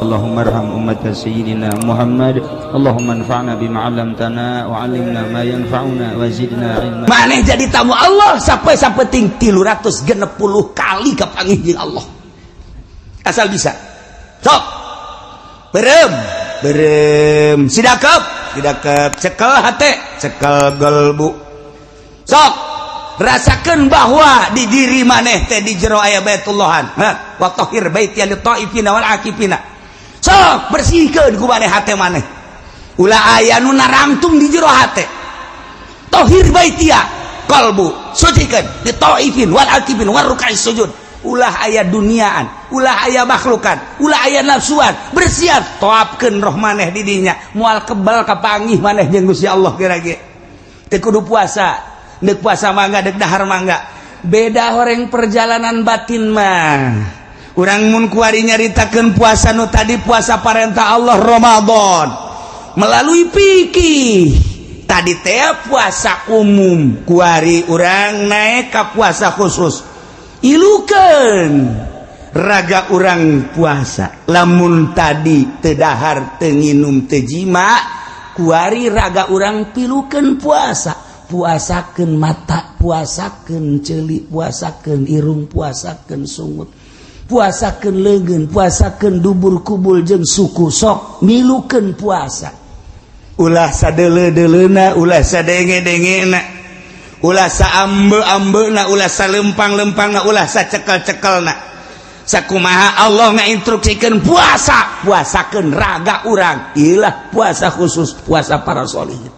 Allahumma arham ummat sayyidina Muhammad. Allahumma anfa'na bima 'allamtana wa 'allimna ma yanfa'una wa zidna ilma. Maneh jadi tamu Allah sampai sapeting 360 kali kapanggih jeung Allah. Asal bisa. Sok. Berem, berem, sidakep, sidakep, cekel hate, cekel gelbu. Sok, rasakan bahwa di diri maneh teh di jero aya baitullahan. Ha, wa tahhir baiti lit taifina wal akifina. Sok, bersihkeun ku maneh hate maneh. Ulah aya nu narangtung di jero hate. Tahhir baitia qalbu, sucikan li taifin wal akifin war ruk'is sujud. Ulah aya duniaan, ulah aya makhlukan, ulah aya nafsuan, bersiap toapkeun roh maneh di dinya, moal kebal kapanggih maneh jeung Gusti Allah geura ge. Teu kudu puasa, deuk puasa mangga, deuk dahar mangga. Beda horeng perjalanan batin mah. Urang mun kuari nyaritakeun puasa nu tadi, puasa parentah Allah Ramadan melalui fikih. Tadi teh puasa umum, kuari urang naik ka puasa khusus. Ilukeun raga urang puasa, lamun tadi teu dahar, teu nginum, teu jima, kuari raga urang pilukeun puasa, puasakeun mata, puasakeun ceuli, puasakeun irung, puasakeun sungut, puasakeun leungeun, puasakeun dubur kubul jeung suku. Sok milukeun puasa, ulah sadeuleu-deuleuna, ulah sadenge-dengena, ulah saambe-ambena, ulah salempang-lempangna, ulah sacekel-cekelna. Sakumaha Allah ngainstruksikeun puasa, puasakeun raga urang. Ilah puasa khusus, puasa para sholihin.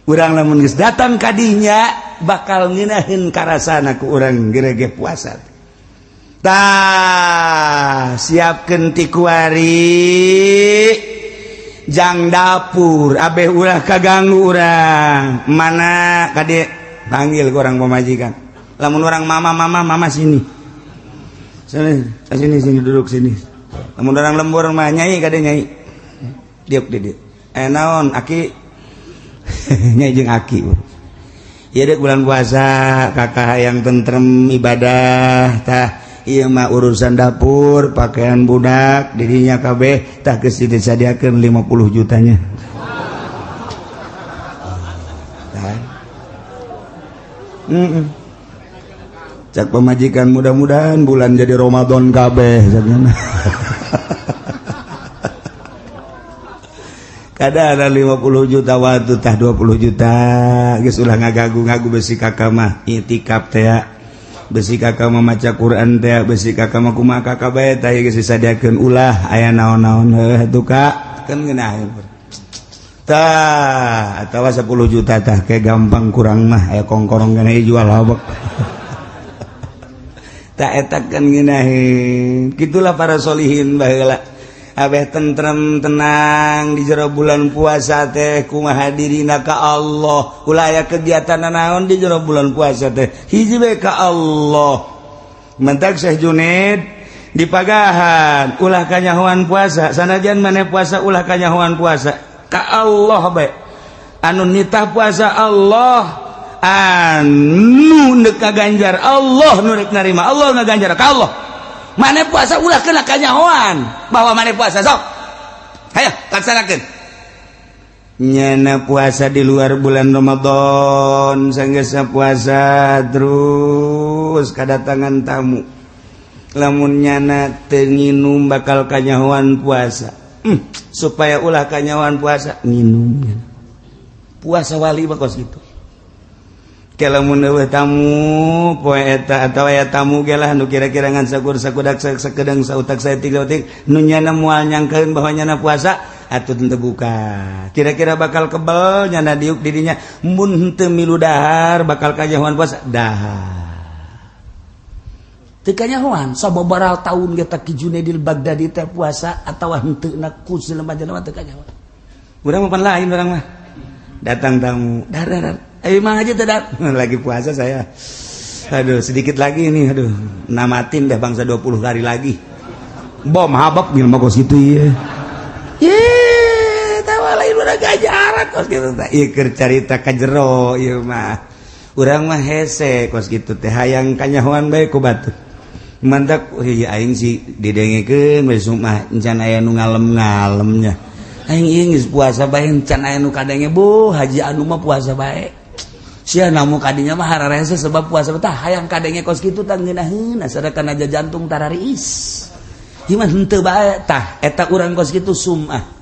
Urang lamun geus datang kadinya bakal ngeunaheun karasana ku urang gerege puasa. Tah, siapkeun ti kuari jang dapur abeh ulah kaganggu urang. Mana kade, panggil ke orang pemajikan. Lamun orang mama, mama, mama, sini sini sini sini, duduk sini. Lamun orang lembur mah nyai, kade nyai, diuk di dieu. Eh, naon aki? Nyai jeung aki ya dek bulan puasa, kakak yang tentrem ibadah. Tah, ieu mah urusan dapur, pakaian budak dirinya kabeh, tah geus disadiakeun 50 jutanya. Tah. Cak pemajikan, mudah-mudahan bulan jadi Ramadan kabeh cakna. Kada ada 50 juta waktu, tah 20 juta geus, ulah ngagagu-ngagu, besi kakak mah itikaf teh, besi kakak mah maca Quran teh, besi kakak mah kumaha kakak bae. Tah, geus disadiakeun, ulah aya naon-naon. Heuh tuh kak, kan ngeunaheun. Tah, atawa 10 juta, tah, kayak gampang kurang mah aya kongkorong kana jual habek. Tak eta kan ngeunaheun. Gitulah para solihin baheula, abeh tentrem, tenang di jero bulan puasa teh. Kumaha dirina ka Allah, ulah aya kegiatan naon di jero bulan puasa teh, hiji bae ka Allah. Mentak Syekh Junaid dipagahan ulah kanyahoan puasa. Sanajan maneh puasa, ulah kanyahoan puasa, ka Allah bae. Anu nitah puasa Allah, anu neuk kaganjar Allah, nu rek narima Allah, ngaganjar ka Allah. Maneh puasa ulah kena kanyahoan bahwa maneh puasa. Sok, hayo laksanakeun. Nyana puasa di luar bulan Ramadan, sanggeusna puasa terus kedatangan tamu, lamun nyana teu nginum bakal kanyahoan puasa. Supaya ulah kanyahoan puasa, nginum nyana. Puasa wali mah kos gitu. Lamun eueuh tamu poe eta atawa aya tamu ge lah nu kira-kira ngan sakur sakudak sakedeng sautak saeutik sautik nu nyana moal nyangkeun bahwa nyana puasa, atuh teu buka. Kira-kira bakal kebel nyana diuk didinya, mun henteu milu dahar bakal kanyahoan puasa, dahar teu kanyahoan. Sababaraha taun ge Ki Junaidil Baghdadi teh puasa atawa henteu na ku jelema-jelema teu kanyahoan. Urang mah pan lain, urang mah datang tamu, dar dar. Ayo mang aja tidak lagi puasa saya. Aduh, sedikit lagi ini, aduh, namatin dah bangsa 20 hari lagi. Bom habab mah kos gitu ya. Ye, tahu lain urang gajaran kos gitu teh. Ieu keur carita ka jero ieu mah. Urang mah hese kos gitu teh, hayang kanyahoan bae ku batur. Mantak iya aing sih didengekeun we mah encan aya nu ngalem-ngalemnya. Aing ieu geus puasa bae, encan aya nu kadenge. Bu haji anu mah puasa bae. Sia namu kadinya mah hararese sebab puasa tah hayang kadenge kos kitu tah ngeunaheun, sadakan aja jantung tarariis. Gimana henteu bae tah eta urang kos kitu sumah.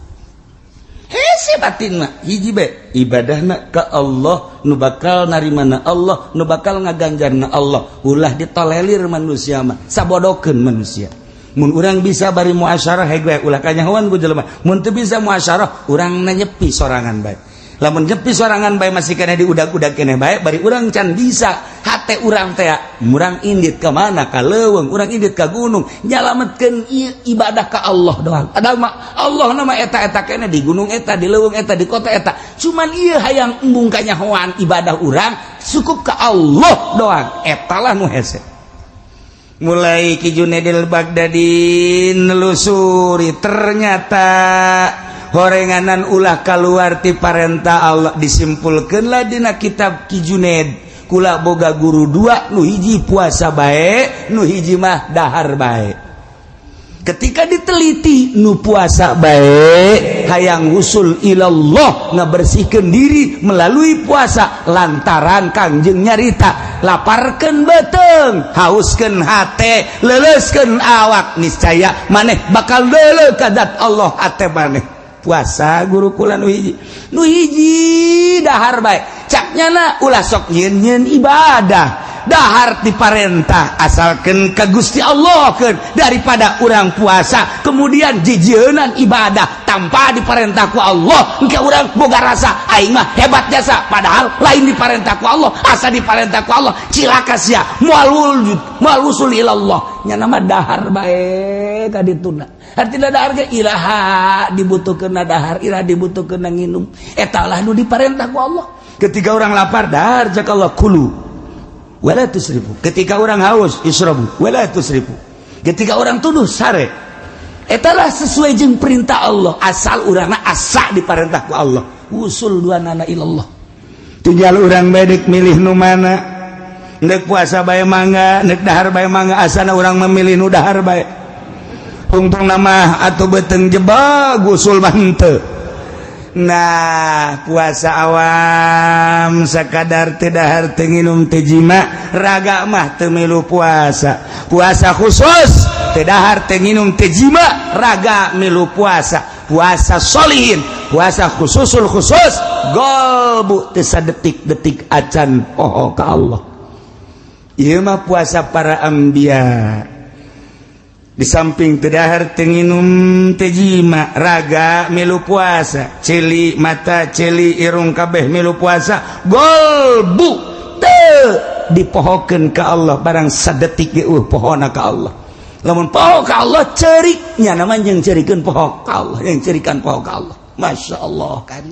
Hese batin mah hiji bae ibadahna ka Allah, nu bakal narimana Allah, nu bakal ngaganjarna Allah. Ulah ditolelir manusia mah, sabodokeun manusia. Mun urang bisa bari muasyarah hege ulah kanyahoan ku jelema. Mun teu bisa muasyarah, urang nyepi sorangan bae. Lamun nyepi sorangan bae masih keneh diudag-udag keneh bae, bari urang can bisa hate urang teh murang indit ka mana, ka leuweung, urang indit ka gunung, nyalametkeun ibadah ka Allah doang. Padahal mah Allah nama eta-eta keneh di gunung eta, di leuweung eta, di kota eta. Cuman ieu hayang embung kanyahoan ibadah urang cukup ka Allah doang. Eta lah nu hese. Mulai Ki Junaidil Baghdadi nelusuri, ternyata horenganan ulah keluar ti parentah Allah. Disimpulkanlah dina kitab Ki Junaid, kula boga guru dua, nu hiji puasa bae, nu hiji mah dahar bae. Ketika diteliti, nu puasa bae hayang usul ilallah, ngabersihkeun diri melalui puasa, lantaran Kangjeng nyarita laparkeun beuteung, hauskeun hate, leuleuskeun awak, niscaya maneh bakal deuleu ka zat Allah hate maneh. Puasa guru kula nu hiji, nu hiji dahar bae. Cak nyana ulah sok nyieun-nyieun ibadah, dahar diparentah asalkan ke Gusti Allah keun, daripada urang puasa kemudian jijieunnan ibadah tanpa diparentah ku Allah. Engke urang boga rasa aing mah hebat jasa, padahal lain diparentah ku Allah. Asa diparentah ku Allah cilaka sia, moal wujud, moal usul ilallah. Nya nama dahar bae ka dituna, artina dahar ge iraha dibutuhkeun dahar, iraha dibutuhkeun nginum, eta lah nu diparentah ku Allah. Ketika orang lapar, dahar, cak Allah, kulu wala tusrifu. Ketika orang haus, isrobu wala tusrifu. Ketika orang tuduh, sare. Etalah sesuai jeung perintah Allah, asal urangna asa diparentah ku Allah, usul dua nana ilallah. Tinggal urang bedek milih nu mana, nek puasa bae mangga, nek dahar bae mangga, asana urang memilih nu dahar bae. Tungtung nama atau beteng jebak usul mah henteu. Nah, puasa awam sekadar teu dahar, teu nginum, teu jima, raga mah teu milu puasa. Puasa khusus teu dahar, teu nginum, teu jima, raga milu puasa. Puasa solihin, puasa khususul khusus, golbu teu sadetik-detik acan poho ka Allah. Ieu mah puasa para anbiya. Di samping teu dahar, teu nginum, teu jima, raga milu puasa, ceuli mata, ceuli irung, kabeh milu puasa, golbu teu dipohokeun ka Allah barang sadetik ge pohona ka Allah. Lamun poho ka Allah ceriknya namanya yang cerikeun poho ka Allah, yang cerikan poho ka Allah. Masya Allah kan.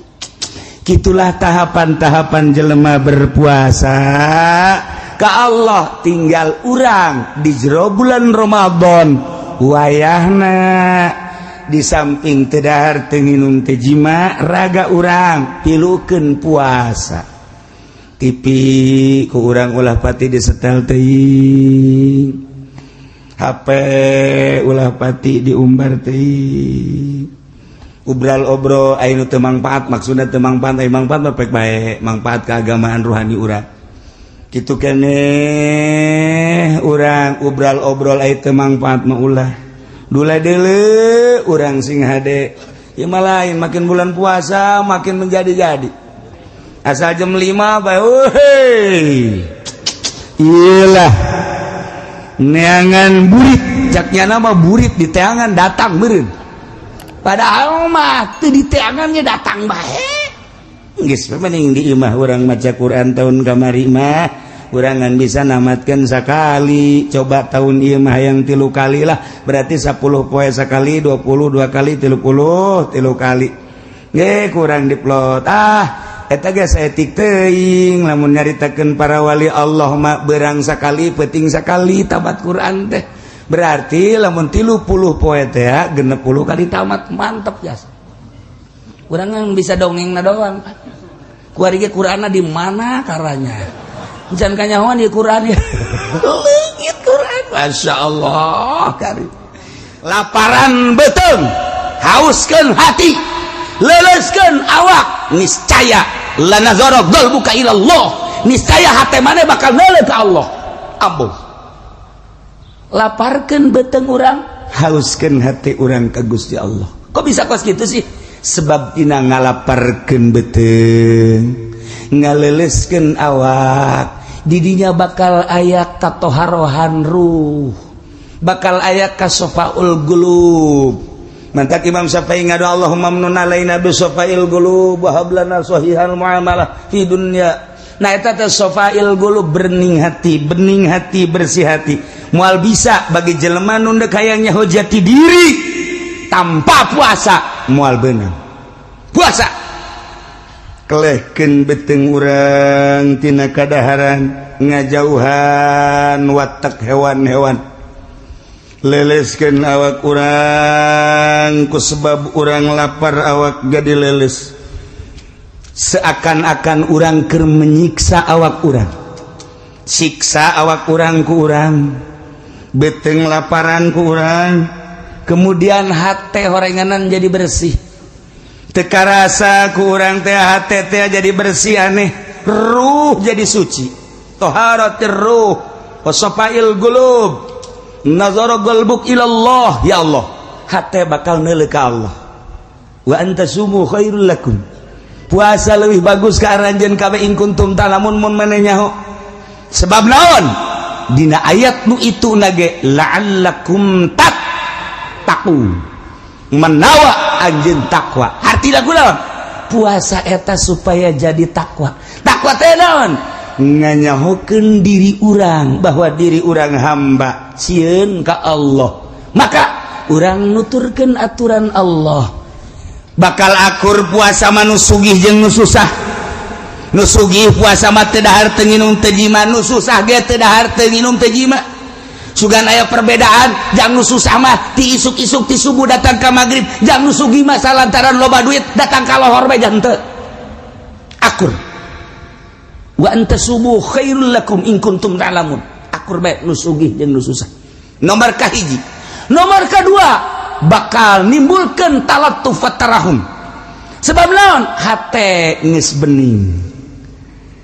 Gitulah tahapan-tahapan jelema berpuasa ke Allah. Tinggal urang di jero bulan Ramadan wayahna, di samping teu dahar, teu nginum, teu jima, raga urang pilukeun puasa. TV ku urang ulah pati disetel teuing, HP ulah pati diumbar teuing, obral obrol anu teu mangpaat. Maksudna teu mangpaat, aya mangpaat mah pek bae, mangpaat keagamaan ruhani urang kitu keneh. Urang obral obrol aya teu mangpaat mah ulah dula deuleu urang sing hade. Ieu mah lain, makin bulan puasa makin menjadi-jadi. Asal jam 5 bae, euy, iyalah neangan burit, caknya nama burit di teangan datang meureun, padahal mah teu di teangannya datang bae. Geus mending di imah urang maca Quran. Tahun kamari mah urang ngan bisa namatkan sekali, coba tahun ieu mah yang tilu kali lah, berarti 10 poe sekali, 22 kali, 30 tilu kali ge kurang diplot. Ah, eta ge saeutik teuing. Lamun nyaritakeun para wali Allah mah berang sekali, peuting sekali tamat Quran teh. Berarti lamun 30 poe teh 60 kali tamat, mantep jas. Urang yang bisa dongeng na doang. Kuari ge Qur'anna di mana karanya? Jangan kanyahoan di Qur'an ya. Leungit Qur'an. Masya Allah karim. Laparan beuteung, hauskeun hati, leleskeun awak, niscaya lanazara qalbuka ilallah, niscaya hati mana bakal neuleuh ka Allah. Ambuh laparkeun beuteung urang, hauskeun hati urang ka Gusti Allah. Kok bisa kos gitu sih? Sebab tina ngalaparkeun beuteung, ngaleleskeun awak, didinya bakal aya katoharohan ruh, bakal aya kasofaul qulub. Mantak Imam Syafi'i ngadu, "Allahumma mnun alaina bi sofail qulub wa hab lana sahihal muamalah fi dunya." Nah, eta teh sofail qulub, bening hati, bening hati, bersih hati. Moal bisa bagi jelema nu dek hayang nyaho jati diri tanpa puasa, moal beunang. Puasa kelehkeun beuteung urang tina kadaharan, ngajauhan watak hewan-hewan, leleskeun awak urang. Ku sebab urang lapar, awak jadi leles, seakan-akan urang keur menyiksa awak urang, siksa awak urang ku urang, beuteung laparan ku urang, kemudian hate horenganan jadi bersih. Teu karasa ku urang teh hate teh jadi bersih, aneh, ruh jadi suci. Toharatir ruh wasofail qulub, nazara qalbuk ilallah. Ya Allah, hate bakal neuleuh ka Allah. Wa antasumu khairul lakum, puasa lebih bagus ka aranjeun kabeh, in kuntum ta'lamun, mun maneh nyaho. Sebab naon? Dina ayat nu itu nage la'allakum tattaqun, menawa anjeun takwa. Hartina kunaon? Puasa eta supaya jadi takwa. Takwa teh naon? Nganyahokeun diri urang bahwa diri urang hamba, sieun ka Allah, maka urang nuturkeun aturan Allah. Bakal akur puasa mah nu sugih jeung nu susah. Nu sugih puasa mah teu dahar, teu nginum, teu jima. Nu susah ge teu dahar, teu nginum, teu jima. Sugan aya perbedaan. Jang nu susah mah ti isuk-isuk, ti subuh datang ka magrib. Jang nu sugih mah salantaran loba duit, datang ka lohor bae teu akur. Wa antasumu khairul lakum in kuntum ta'lamun. Akur bae nu sugih jeung nu susah. Nomor kahiji. Nomor kedua, bakal nimbulkan talattuf tarahum. Sebab naon? Hate geus bening.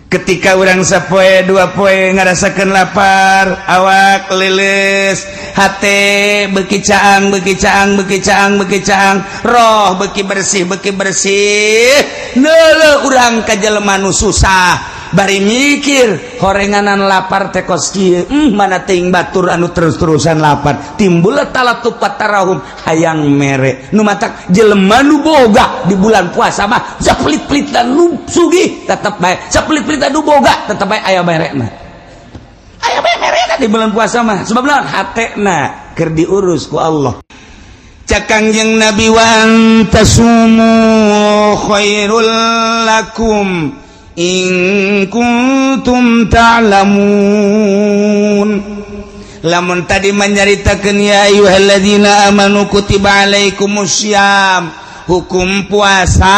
Ketika urang sapoe dua poe ngarasakeun lapar, awak lilis, hate beuki caang, beuki caang, beuki caang, beuki caang, roh beuki bersih, beuki bersih. Neuleuh urang ka jelema nu susah, bari mikir horenganan lapar teh kos kieu, mana teuing batur anu terus-terusan lapar. Timbul talattuf tarahum, hayang mere. Nu matak jelema nu boga di bulan puasa mah sapelit-pelit dan nu sugih tetep bae, sapelit-pelit nu boga tetep bae aya merena, aya bae merena di bulan puasa mah. Sebab naon? Hatena keur diurus ku Allah. Cak Kangjeng Nabi, "Wa antasumu khairul lakum in kuntum ta'lamun." Lamun tadi menyaritakeun ya ayyuhalladzina amanu kutiba alaikumussyam, hukum puasa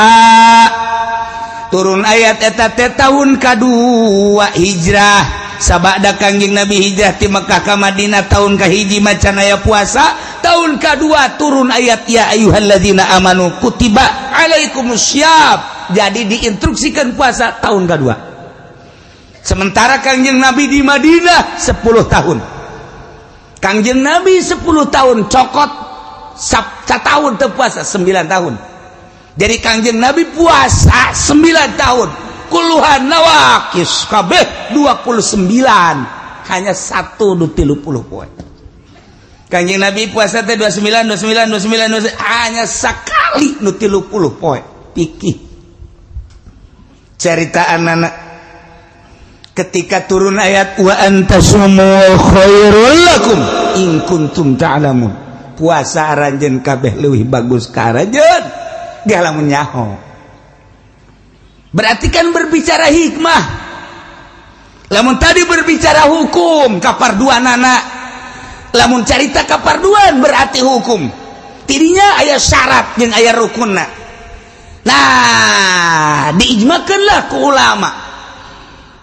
turun ayat eta teh tahun kadua hijrah. Sabada Kangjeng Nabi hijrah ti Mekah ka Madinah, tahun kahiji macan aya puasa. Tahun kedua turun ayat ya ayyuhalladzina amanu kutiba alaikumussyam, jadi diinstruksikan puasa tahun kedua. Sementara Kangjeng Nabi di Madinah 10 tahun. Kangjeng Nabi 10 tahun, cokot tahun teu puasa 9 tahun. Jadi Kangjeng Nabi puasa 9 tahun, kulluha nawaqis kabeh 29, hanya satu nu 30 poe. Kangjeng Nabi puasa teh 29, 29, 29, 29, hanya sekali nu 30 poe. Pikir cerita anak ketika turun ayat wa antasumu khairul lakum in kuntum ta'lamun, puasa aranjeun kabeh leuwih bagus ka aranjeun ge lamun nyaho. Berarti kan berbicara hikmah. Lamun tadi berbicara hukum kaparduanana, lamun carita kaparduan berarti hukum tidinya aya syarat jeung aya rukunna. Nah, diijmakanlah ku ulama.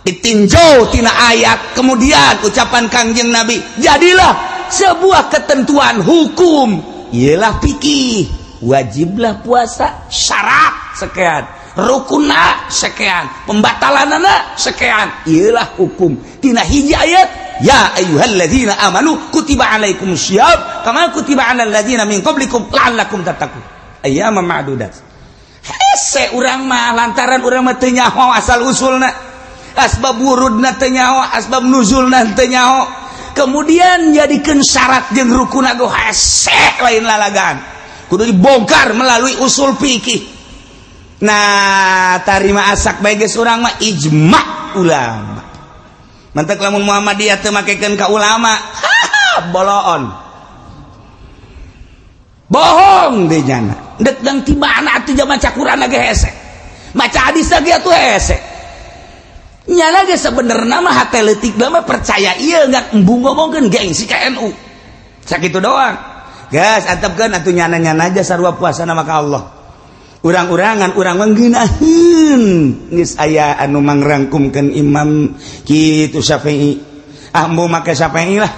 Ditinjau tina ayat, kemudian ucapan Kangjeng Nabi, jadilah sebuah ketentuan hukum, ialah fikih. Wajiblah puasa, syarat sekian, rukuna sekian, pembatalanana sekian, ialah hukum tina hiji ayat, ya ayyuhalladzina amanu kutiba alaikumusshiyam kama kutiba alal ladzina min qablikum la'allakum tattaqun ayyaman ma'dudat. Hese urang mah, lantaran urang mah teu nyaho asal usulna, asbab wurudna teu nyaho, asbab nuzulna teu nyaho, kemudian jadikeun syarat jeung rukun ge hese, lain lalagan, kudu dibongkar melalui usul fikih. Nah, tarima asak bae geus, urang mah ijma ulama. Mantak lamun Muhammadiyah teu makekeun ka ulama, boloon, bohong deh nyana. Dek dang ti mana atuh, maca Quran ge hese, maca hadis lagi atuh hese. Nyana ge sebenarnya mah hate leutik mah percaya ieu, nggak embung ngomongkeun gengsi ka NU. Sakitu doang. Gas antepkeun atuh, nyana-nyana aja sarua puasa nama ka Allah. Urang-urangan urang mah ngeunaheun, geus aya anu mangrangkumkeun Imam kitu Syafi'i. Ah, embung make Syafi'i lah.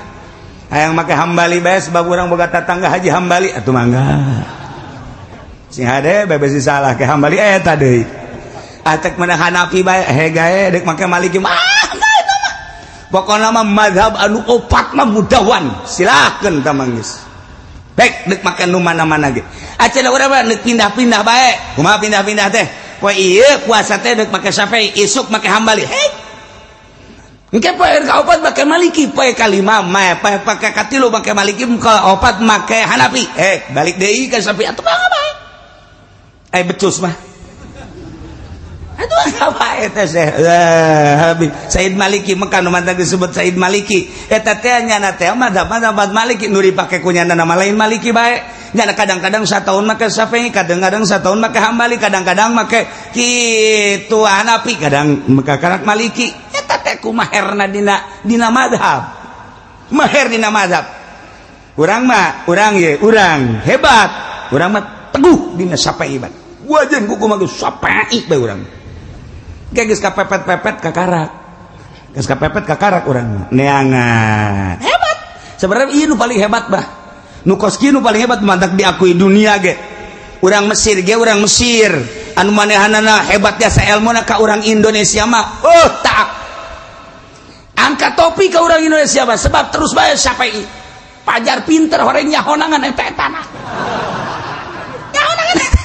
Hayang make Hambali bae, sebab urang boga tatangga Haji Hambali atuh mangga. Sing hade bebas salah ke Hambali eta deui. Atek mana Hanafi bae hegae, dek make Maliki mah eta mah. Pokona mah mazhab anu opat mah mudawan, silakeun ta mangis. Baik dek make nu mana-mana ge. Acan urang mah dek pindah-pindah bae. Kumaha pindah-pindah teh? Poe ieu puasa teh dek make Syafi'i, isuk make Hambali. Hei. Engke poe kaopat make Maliki, poe kalima mah poe pake katilu make Maliki, opat make Hanafi. Eh, balik deui ka Syafi'i atuh mangga bae. Eh, becus mah. Aduh, apa eta Said Maliki Mekah nu mantak disebut Said Maliki eta teh, nyana teh madzhab madzhab Maliki nu dipake ku nyana nama lain Maliki bae. Nyana kadang-kadang satahun make Syafi'i, kadang-kadang satahun make Hambali, kadang-kadang make kitu Hanafi, kadang make karak Maliki. Eta teh kumaherna dina dina madhab, maher dina madhab. Urang mah urang ye, urang hebat, urang mah teguh dina Syafi'i bae. Wajan kuku mah Syafi'i bae urang. Geus kapepet-pepet kakarak, geus kapepet kakarak urang neangan hebat. Sebenarnya ieu nu paling hebat bah, nu kos kieu nu paling hebat, mantak diakui dunia ge. Urang Mesir ge, urang Mesir anu manehanana hebat jasa ilmuna ka urang Indonesia mah, oh tak angkat topi ke urang Indonesia mah, sebab terus bae Syafi'i, pajar pinter, horeng nyahonangan eta etana nyahonangan.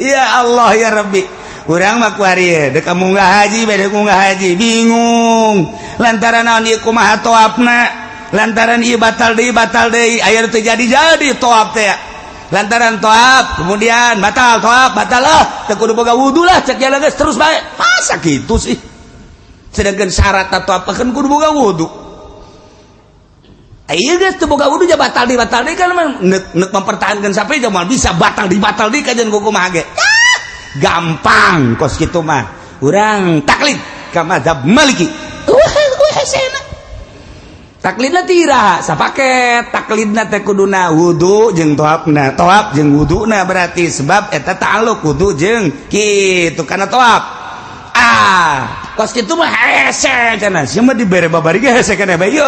Ya Allah ya Rabbi, urang mah kuari dek munggah haji bae, dek munggah haji bingung lantaran naon ieu, kumaha toapna, lantaran ieu batal deui, batal deui, aya teu jadi-jadi toap teh, lantaran toap kemudian batal, toap batal, lah teu kudu boga wudu lah cek jalan, geus terus bae. Masa gitu sih? Sedangkan syarat toap kan kudu boga wudu. Iya, geus teu boga wudu ja batal di batal deui kan, nek nek mempertahankan sampai jamal bisa batal di batal deui kajian kumaha ge. Ah, gampang kos kitu mah, urang taklid ka mazhab Maliki. Wah wah, hesena taklidna tira sapaket, taklidna teh kuduna wudu jeung toapna, toap jeung wuduna, berarti sebab eta ta'alluq wudu jeung kitu kana toap. Ah, kos kitu mah hese cenah, sia mah dibere babari ge hese keneh bae. Yo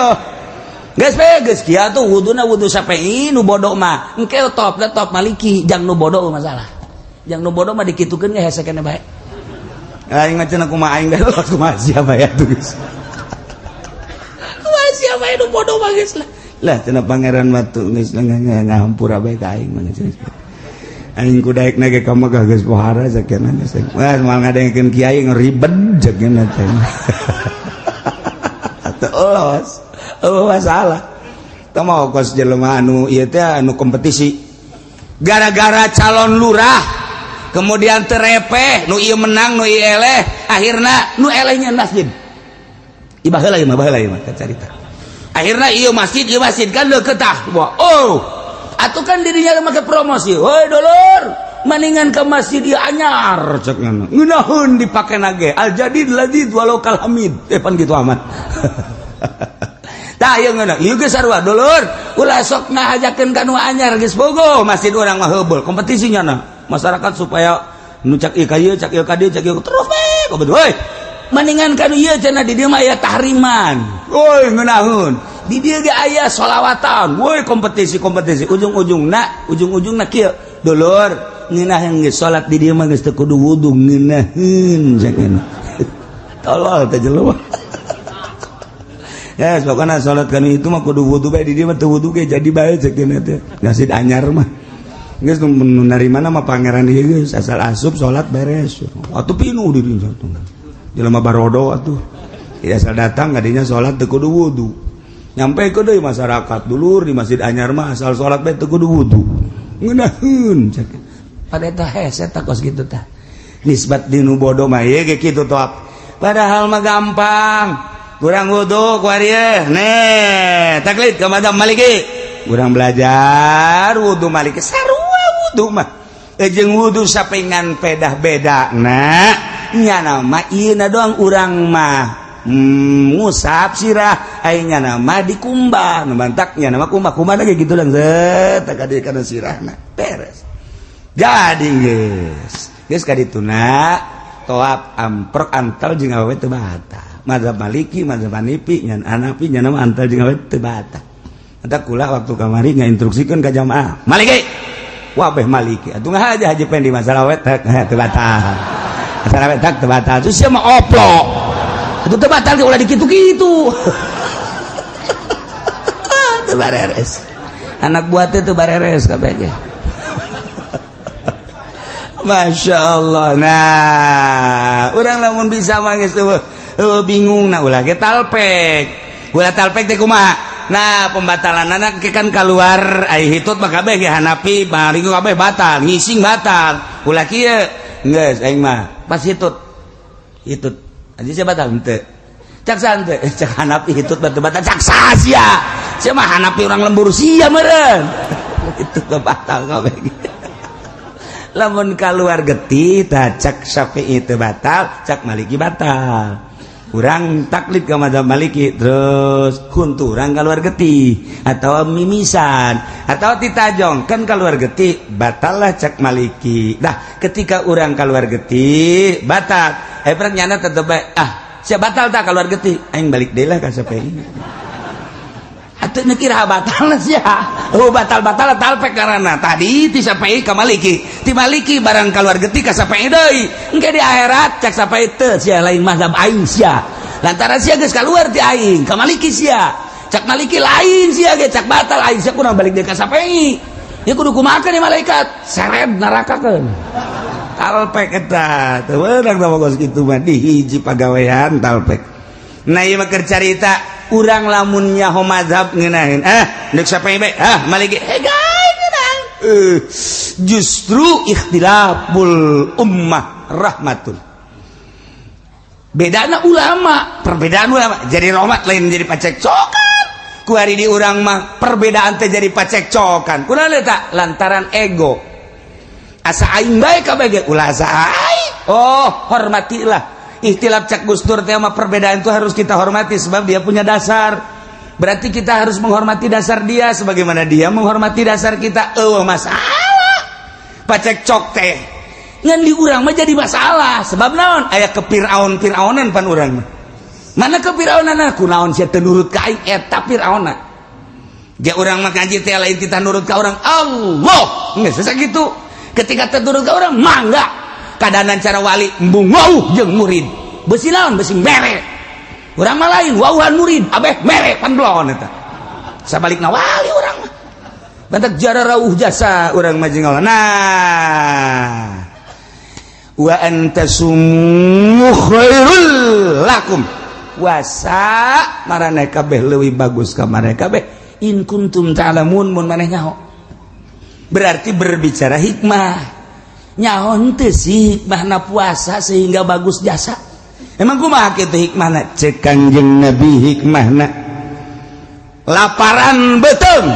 geus bae, geus kieu atuh, wuduna wudu Syafi'i nu bodoh mah, engke top top Maliki jang nu bodoh. Masalah jang nu bodoh mah dikitukeun ge hese keneh bae. Aing mah cenah kumaha, aing los kumaha sia bae atuh, geus kumaha sia bae nu bodoh mah, geus lah lah cenah pangeran mah tuh geus ngahampura bae ka aing mah cenah. Aing kudaek ge ka Mekah geus pohara sakieu geus. Wah, moal ngadengkeun kiai ngeribet sakieu teh. Terus oh masalah teu mau kos jelema anu ieu teh anu kompetisi gara-gara calon lurah, kemudian terepeh, nu ieu menang, nu ieu eleh, akhirna nu elehnya masjid. Ieu baheula, ieu mah baheula, ieu mah carita. Akhirna ieu masjid, ieu masjid kan deukeut tah. Wah, oh atuh kan dirinya make promosi, "Hoi dulur, maningan ke masjid ieu anyar," cek ngono, ngeunaheun dipake nage al jadid ladid walau kal hamid, eh pan gitu amat. Tah, ieu ngeunah ieu geus sarua dulur, ulah sok ngahajakeun ka nu anyar, geus bogo masjid urang mah heubeul. Kompetisinya nah masyarakat supaya Nu cak ieu ka ieu, cak ieu ka dieu, cak ieu terus we kompetisi. Woi, mendingan kan ieu cenah, di dieu mah aya tahriman. Woi, ngeunaheun. Di dieu ge aya solawatan. Woi, kompetisi-kompetisi, ujung-ujungna ujung-ujungna kieu. Dulur, ngeunaheun geus salat di dieu mah geus teu kudu wudu, ngeunaheun cak. Tolol teh jelema. Ya, pokoknya salat kan itu mah kudu wudu bae, di dieu mah teu wudu ge jadi bae cek teh. Masjid anyar mah. Geus nu narima mah pangeran ieu, geus asal asup salat beres. Atuh pinuh di dieu satu. Jelema barodo atuh. Ya, asal datang kadinya salat teu kudu wudu. Nyampe ke deui masyarakat, dulur, di masjid anyar mah asal salat bae teu kudu wudu. Ngeunaheun cek. Pada eta hese tah kos kitu tah. Nisbat dinu bodoh mah ieu ge kitu toh. Padahal mah gampang. Kurang wudu kuari nih, taklid ke madzhab Maliki. Kurang belajar wudu Maliki, sarua wudu mah. Jeung wudu sapingan pedah beda. Nah, nyana mah ieu doang, urang mah ngusap sirah, aya nyana mah dikumbah. Nu mantak nyana mah kumbah, kumbah lagi gitu lang zet ka kana sirahna. Beres. Jadi geus. Geus kadituna toap amprok antal jeung awewe teu batal. Mazhab Maliki, mazhab Hanafi, nyan Hanafi nya nama antal jeung awewe teu batal. Eta kula waktu kamari ngainstruksikeun ka jamaah. Maliki. Wabeh Maliki. Atuh ngahaja Haji Pendi masalah awewe teu batal. Masalah awewe teu batal. Terus sia mah oplok. Atuh teu batal ge ulah dikitu-kitu. Teu bareres. Anak buah teh teu bareres kabeh ge. Masya Allah. Nah, urang lamun bisa mah geus bingung. Nah, ulah ge talpek, ulah talpek teh kumaha. Nah, pembatalan anak kan keluar ai hitut mah kabeh ge Hanafi Maliki kabeh batal, ngising batal. Ulah kieu, geus aing mah pas hitut hitut aja sia batal henteu, cak saha? Cak Hanafi hitut batal batal, cak saha sia? Sia mah Hanafi urang lembur sia meureun. Itu batal kabeh. Lamun keluar getih tah cak Syafi'i itu batal, cak Maliki batal. Urang taklid ke mazhab Maliki, terus kunturang keluar getih atau mimisan atau titajong kan keluar getih, batal lah cak Maliki. Nah, ketika urang keluar getih batal, eh perang nyana tetep bae. Ah, siapa batal tak keluar getih, aing balik deui lah ka Syafi'i. Atuh kira batal sia. Oh, batal-batal talpek karena tadi ti Syafi'i ka Maliki, ti Maliki barang keluar getih ka Syafi'i deui. Engke di akhirat cak Syafi'i teu, sia lain mazhab aing sia. Lantaran sia geus keluar ti aing ka Maliki sia. Cak Maliki lain sia ge, cak batal aing sia, kudu balik deui ka Syafi'i. Ya kudu kumaha nih malaikat? Seret nerakakeun. Talpek eta. Teu meunang tah kos kitu mah di hiji pagawean talpek. Nah, ieu mah keur carita urang lamun nyaho mazhab ngeunaheun, ah deuk Syafi'i bae, ah Maliki ngeunah. Justru ikhtilaful ummah rahmatun. Bedana ulama, perbedaan ulama jadi rahmat, lain jadi pacekcokan. Ku hari di urang mah perbedaan teh jadi pacekcokan. Kunaon eta? Lantaran ego, asa aing bae kabeh ge, ulah asa aing. Oh, hormatilah ikhtilaf. Cak Gus Dur tema perbedaan itu harus kita hormati sebab dia punya dasar, berarti kita harus menghormati dasar dia sebagaimana dia menghormati dasar kita. Oh, masalah pacekcok teh ngan di urang mah jadi masalah sebab naon? Aya ke Fir'aun Fir'aunan pan urang mah. Mana ke Fir'aunan? Kunaon sia teu nurut ka aing? Eta Fir'auna. Dia urang mah ngaji teh lain kita nurut ka orang, Allah geus sakitu. Ketika teu nurut ka orang, mangga kadanan cara wali embung wauh jeung murid, besi naon, besi mere. Urang mah lain, wauhan murid abeh mere pan belon. Eta sabalikna wali urang mah bantak jara rauh jasa urang mah jeung Allah. Nah, wa antasumu khairul lakum, wasa maraneh kabeh leuwih bagus ka maraneh kabeh, in kuntum ta'lamun, mun maneh nyaho. Berarti berbicara hikmah, nyaho henteu sih hikmahna puasa sehingga bagus jasa? Emang kumaha kitu hikmahna? Cek Kanjeng Nabi, hikmahna laparan beuteung,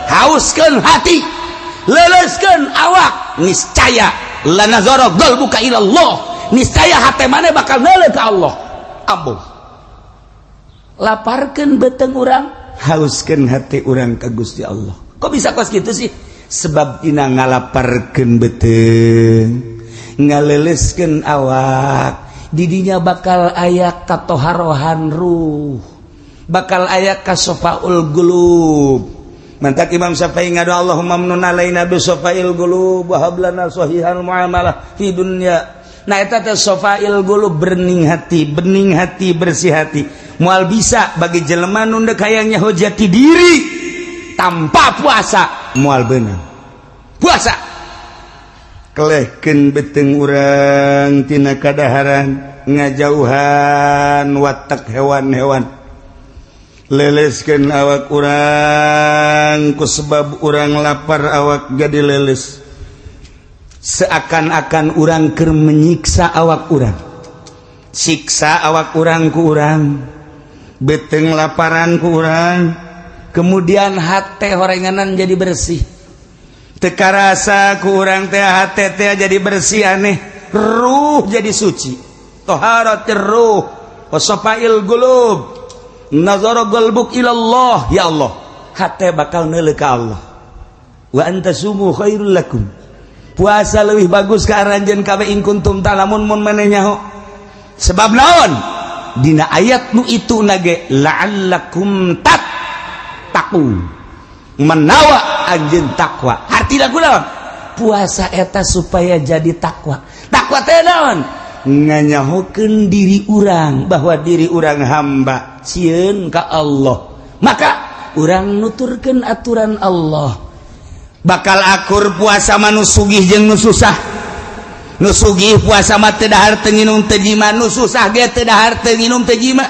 hauskeun hati, leuleuskeun awak, niscaya lanazara qalbuka ila Allah, niscaya hate maneh bakal neuleuh ka Allah. Ambuh, laparkeun beuteung urang, hauskeun hati urang ka Gusti Allah. Kok bisa kos gitu sih? Sebab dina ngalaparkeun beuteung Ngaleleskeun awak, didinya bakal aya katoharohan ruh, bakal aya kasofaul qulub. Mantak Imam Syafi'i ngadu, "Allahumma mnun alaina bi sofail qulub wa hab lana sahihal muamalah fi dunya." Nah, eta teh sofail qulub, bening hati, bening hati, bersih hati. Moal bisa bagi jelema nu dek hayang nyaho jati diri tanpa puasa, moal beunang. Puasa kelehkeun beteng urang tina kadaharan, ngajauhan watak hewan-hewan, leleskeun awak urang. Ku sebab urang lapar, awak jadi leles, seakan-akan urang keur menyiksa awak urang, siksa awak urang ku urang, beteng laparan ku urang. Kemudian hate horenganan jadi bersih, teu karasa ku urang teh hate teh jadi bersih, aneh, ruh jadi suci. Toharatir ruh wa safail qulub, nazara qalbuk ilallah. Ya Allah, hate bakal neuleuh ka Allah. Wa antasumu khairul lakum, puasa lebih bagus ke aranjeun kabeh, in kuntum ta'lamun, mun maneh nyaho. Sebab naon? Dina ayat nu itu nage la'allakum tattaqun, menawa anjeun takwa. Hartina kunaon? Puasa eta supaya jadi takwa. Takwa teh naon? Nganyahokeun diri urang bahwa diri urang hamba, sieun ka Allah, maka urang nuturkeun aturan Allah. Bakal akur puasa mah nu sugih jeung nu susah. Nu sugih puasa mah teu dahar, teu nginum, teu jima. Nu susah ge teu dahar, teu nginum, teu jima.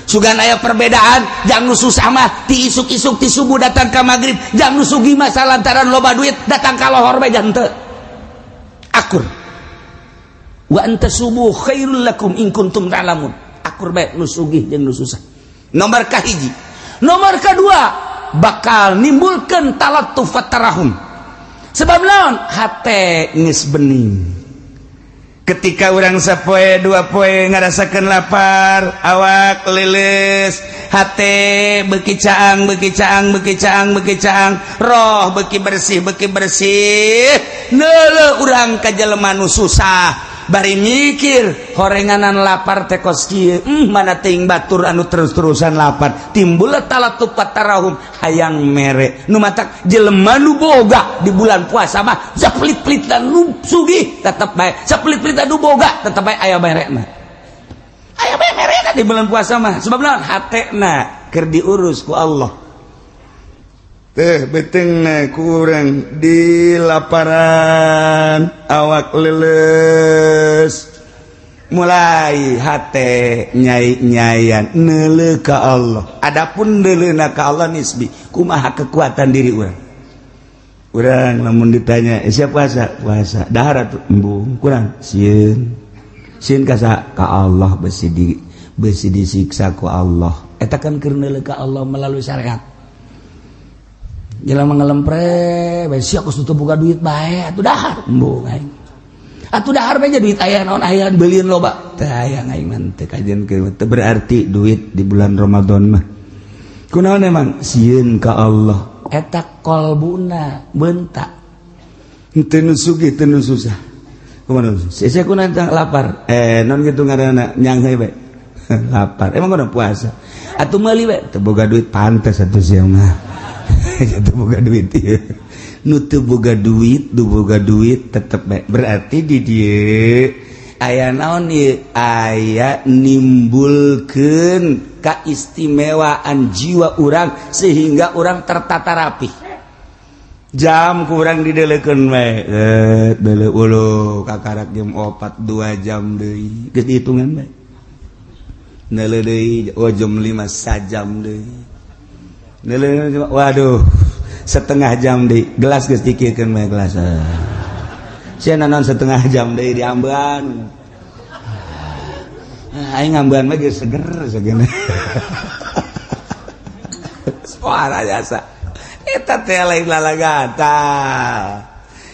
Sugan aya perbedaan. Jang nu susah mah ti isuk-isuk, ti subuh datang ka maghrib. Jang nu sugih mah salantaran loba duit datang ka lohor bae jang teu akur. Wa antasumu khairul lakum in kuntum ta'lamun. Akur bae nu sugih jeung nu susah. Nomor kahiji. Nomor kedua, bakal nimbulkan talattuf tarahum. Sebab naon? Hate geus bening. Ketika urang sapoe dua poe ngarasakeun lapar, awak leles, hate beuki caang, beuki caang, beuki caang, beuki caang, roh beuki bersih, beuki bersih. Neuleuh urang ka jelema nu susah, bari mikir horenganan lapar teh kos kieu, mana teuing batur anu terus-terusan lapar. Timbul talattuf tarahum, hayang mere. Nu matak jelema nu boga di bulan puasa mah sapelit-pelit dan nu sugih tetep bae, sapelit-pelit nu boga tetep bae aya merena, aya bae merena di bulan puasa mah. Sebab naon? Hatena keur diurus ku Allah teh. Betengna kurang di laparan, awak leles, mulai hate nyai-nyayan neuleuh ka Allah. Adapun neuleuhna ka Allah nisbi, kumaha kekuatan diri urang. Urang lamun ditanya, eh, siap puasa? Puasa. Dahar atuh? Embung. Kurang sieun. Sieun ka saha? Ka Allah, besi disiksa ku Allah. Eta kan keur neuleuh ka Allah melalui syariat. Jelema ngelempre bae, sia geus teu boga duit bae atuh dahar, embung aing. Atuh dahar bae duit aya naon, aya beulieun loba. Teu aya, aing mah teu kajian teu berarti duit di bulan Ramadan mah. Kunaon emang? Sieun ka Allah. Eta kolbuna bentak. Teu nu sugih, teu nu susah. Kumaha? Sia kunaon lapar? Eh, non kitu ngaranna, nyangheui bae. Lapar. Emang kunaon puasa? Atuh meuli bae. Teu boga duit. Pantes atuh sia mah. Teu boga duit ieu. Nu teu boga duit, nu boga duit tetep bae. Berarti di dieu aya naon ieu? Aya nimbulkeun keistimewaan jiwa urang sehingga urang tertata rapi. Jam kurang didelekeun we, eh deuleu ulu kakarak jam 4, 2 jam deui, geus dihitungan bae. Neuleuh deui, oh, jam 5, sajam deui. Neuleuh, waduh, setengah jam deui. Gelas geus dikiekeun bae gelas. Sia naon setengah jam deui diambean? Aing ngambean mah geus seger segene. Suara jasa. Eta teh lain lalagata.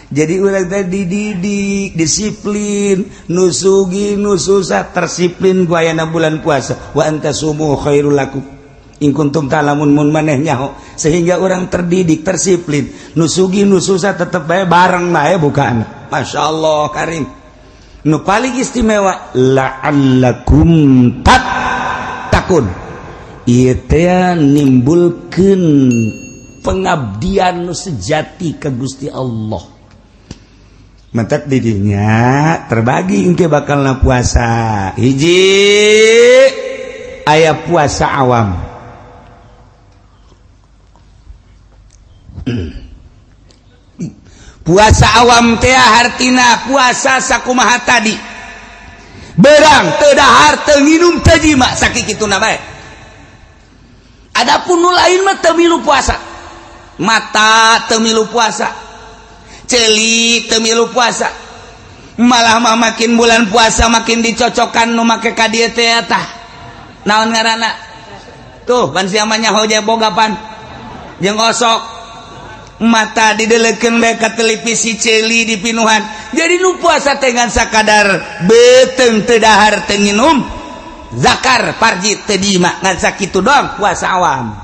Jadi urang teh dididik disiplin, nu sugih nu susah tersiplin ku ayana bulan puasa. Wa antasumu khairul lakum in kuntum ta'lamun, mun maneh nyaho, sehingga orang terdidik tersiplin, nu sugih nu susah tetep bae bareng bae bukaan. Masya Allah karim. Nu paling istimewa la'allakum tattaqun. Ieu teh nimbulkeun pengabdian nu sejati ke Gusti Allah. Mentek didinya terbagi engke bakalna puasa. Hiji aya puasa awam. Puasa awam teh hartina puasa sakumaha tadi. Berang teu dahar teu nginum teu jima sakikituna bae. Adapun nu lain mah teu milu puasa. Mata teu milu puasa. Ceuli teu milu puasa. Malah mah makin bulan puasa makin dicocokan nu make ka dieu teh tah. Naon ngaranna? Tuh ban sia mah nyaho boga pan. Jeung osok. Mata didelekeun bae ka televisi ceuli dipinuhan. Jadi nu puasa teh ngan sakadar beuteung teu dahar teu nginum, zakar parji teu diima, ngan sakitu doang puasa awam.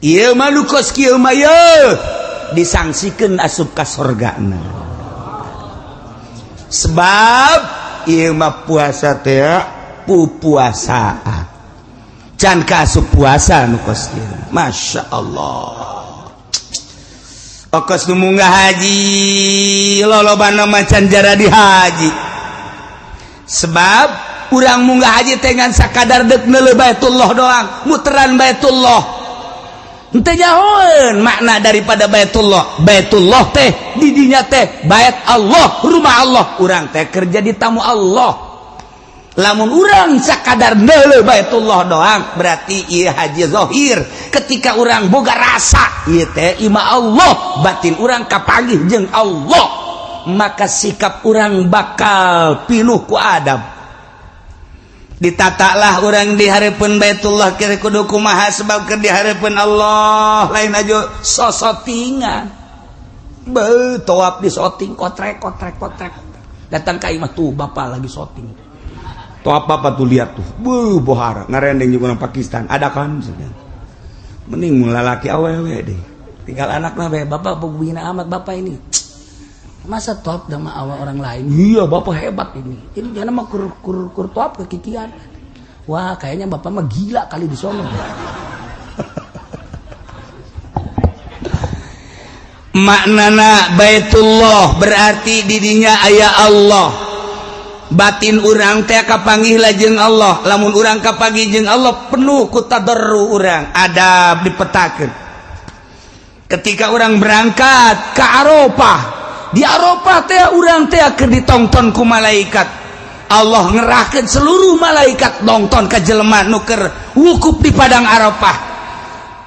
Ieu mah nu kos kieu mah yeuh disangsikeun asup ka sorgana. Sebab ieu mah puasa teh pupuasaan. Can ka asup puasa nu kos kieu. Masya Allah. Okos nu munggah haji lolobana macan jara di haji. Sebab urang munggah haji teh ngan sakadar deuk neuleuh Baitullah doang, muteran Baitullah. Henteu nyahoeun makna daripada Baitullah. Baitullah teh didinya teh bait Allah, rumah Allah. Urang teh kerja di tamu Allah. Lamun urang sakadar neuleuh Baitullah doang berarti ieu haji zahir. Ketika urang boga rasa ieu teh ima Allah, batin urang kapanggih jeung Allah, maka sikap urang bakal pinuh ku adab. Ditatalah urang di hareupeun Baitullah kira kudu kumaha sebab keur di hareupeun Allah lain aja sosotingan. Beuh tawaf di soting kotrek kotrek kotrek. Datang ka imah tuh bapak lagi soting. Tuh apa tuh lihat tuh, buh bohara ngarendeng juga orang Pakistan ada kan, mending mulai laki awewe deh, tinggal anak lah bapak pembina amat bapak ini, masa top sama awak orang lain, iya bapak hebat ini jangan mah kur kur kur top kekikian, wah kayaknya bapak mah gila kali di sono. Maknana Baitullah berarti didinya aya Allah. Batin urang teh kapanggih lajeng Allah. Lamun urang kapanggih jeung Allah penuh ku tadarru urang, adab dipetakeun. Ketika urang berangkat ke Arafah, di Arafah teh urang teh keur ditongton ku malaikat. Allah ngerahkeun seluruh malaikat nongton ka jelema nu keur wukuf di padang Arafah.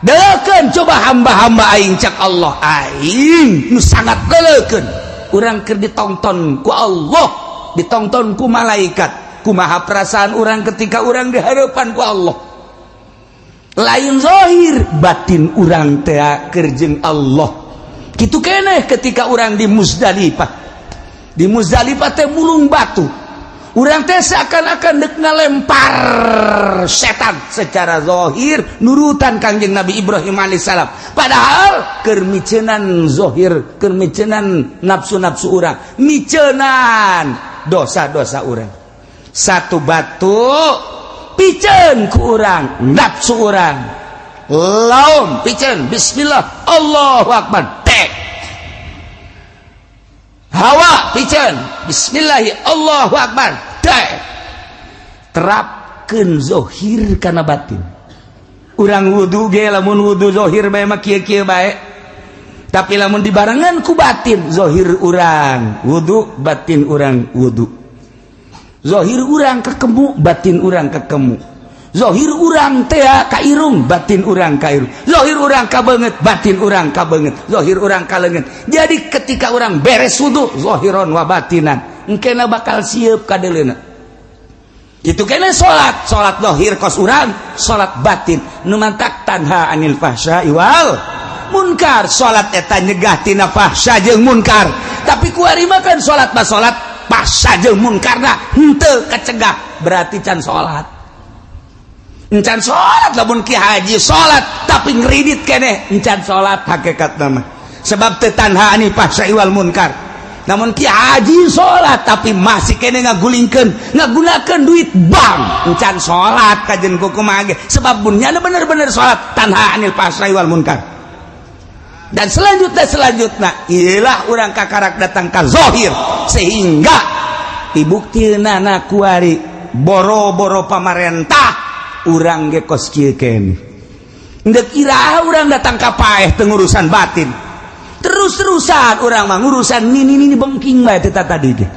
Deukeun coba hamba-hamba aing cak Allah, aing nu sangat deukeun. Urang keur ditongton ku Allah, ditonton ku malaikat. Kumaha perasaan orang ketika orang di hadapan ku Allah. Lain zahir, batin orang teh keur jeung Allah. Kitu keneh ketika orang di Muzdalifah. Di Muzdalifah teh mulung batu. Urang teh seakan-akan dek ngalempar setan secara zahir nurutan Kangjeng Nabi Ibrahim alaihissalam. Padahal keur micenan zahir, keur micenan nafsu-nafsu urang, micenan dosa-dosa urang. Satu batu piceun ku urang, nafsu urang. Laum piceun, bismillah, Allahu akbar. Tek. Hawa piceun, bismillahi, Allahu akbar. Tek. Terapkeun zahir kana batin. Urang wudu ge lamun wudu zahir bae mah kieu-kieu bae. Tapi lamun dibarengan ku batin, zahir urang wudu, batin urang wudu. Zahir urang kekemu, batin urang kekemu. Zahir urang teh ka irung, batin urang ka irung. Zahir urang ka beungeut, batin urang ka beungeut. Zahir urang ka leungeun. Jadi ketika urang beres wudu, zahiron wa batinan, engkena bakal siap ka deuleuna. Itu kena salat, salat zahir kos urang, salat batin. Nu mantak tanha anil fahsya wal munkar. Salat eta nyegah tina fahsya jeung munkar. Tapi kuari mah kan salat mah salat fahsya jeung munkarna henteu kecegah, berarti can salat. Encan salat lamun ki haji salat tapi ngeridit keneh encan salat hakikatna mah. Sebab teu tanha anil fahsya wal munkar. Namun Ki Haji salat tapi masih kene ngagulingkeun, ngagunakeun duit bank. Encan salat kajen kumaha ge, sebab bunyana bener-bener salat tanha anil fahsai wal munkar. Dan selanjutnya ialah urang kakarak datang ka zahir sehingga dibuktina na kuari boro-boro pamarentah urang ge kos kieu keneh. Ndek iraha urang datang ka paeh teu ngurusan batin. Terus-terusan urang mah ngurusan nini nini bengking bae teh tadi ge.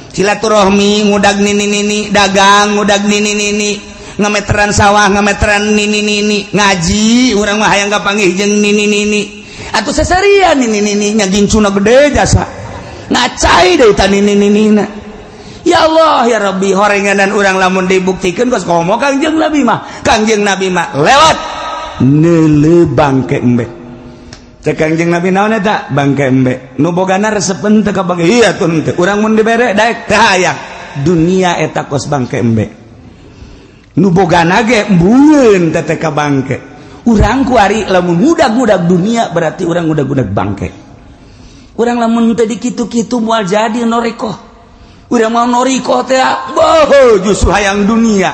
Silaturahmi ngudag nini nini, dagang ngudag nini nini, ngameteran sawah ngameteran nini nini, ngaji urang mah hayang kapanggih jeung nini nini. Atuh seserian nini nini nya gincuna gede jasa. Ngacai deui ta nini nini. Ya Allah ya Rabbi, horenganan urang lamun dibuktikan kos komo Kangjeng Nabi mah. Kangjeng Nabi mah lewat neuleu bangke embe. Cek Kangjeng Nabi naon eta? Bangke embe. Nu bogana resepen teu ka bangke. Iya tuh henteu. Urang mun dibere daek teu hayang. Dunia eta kos bangke embe. Nu bogana ge embueun teh ka bangke. Urang kuari lamun ngudag-ngudag dunia berarti urang ngudag-ngudag bangke. Urang lamun teu dikitu-kitu moal jadi norikoh. Urang mau norikoh teh boh justru hayang dunia.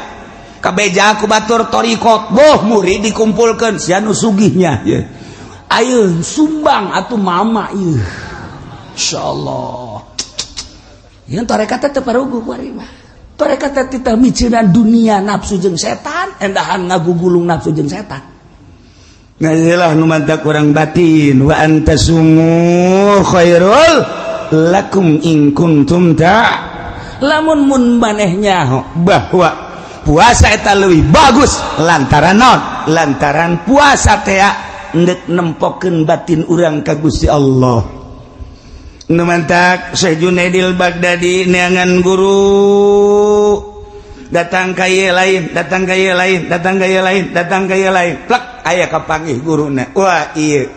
Kabeja ku batur torikot boh murid dikumpulkeun sia nu sugihnya ye. Ayo sumbang atuh mama ieu. Insyaallah. Yang tarekat teh parugu kuari mah. Tarekat teh titah miceunan dunia nafsu jeung setan, endahan ngagugulung nafsu jeung setan. Nah iyalah nu mantak urang batin wa antasumu khairul lakum in kuntum ta. Lamun mun maneh nyaho bahwa puasa eta leuwih bagus lantaran naon? Lantaran puasa teh endek nempokeun batin urang ka Gusti Allah. Nu mantak Syekh Junaidil Baghdadi neangan guru datang ka ieu lain, datang ka ieu lain, datang ka ieu lain, datang ka ieu lain. Plek aya kapanggih guruna. Wah ieu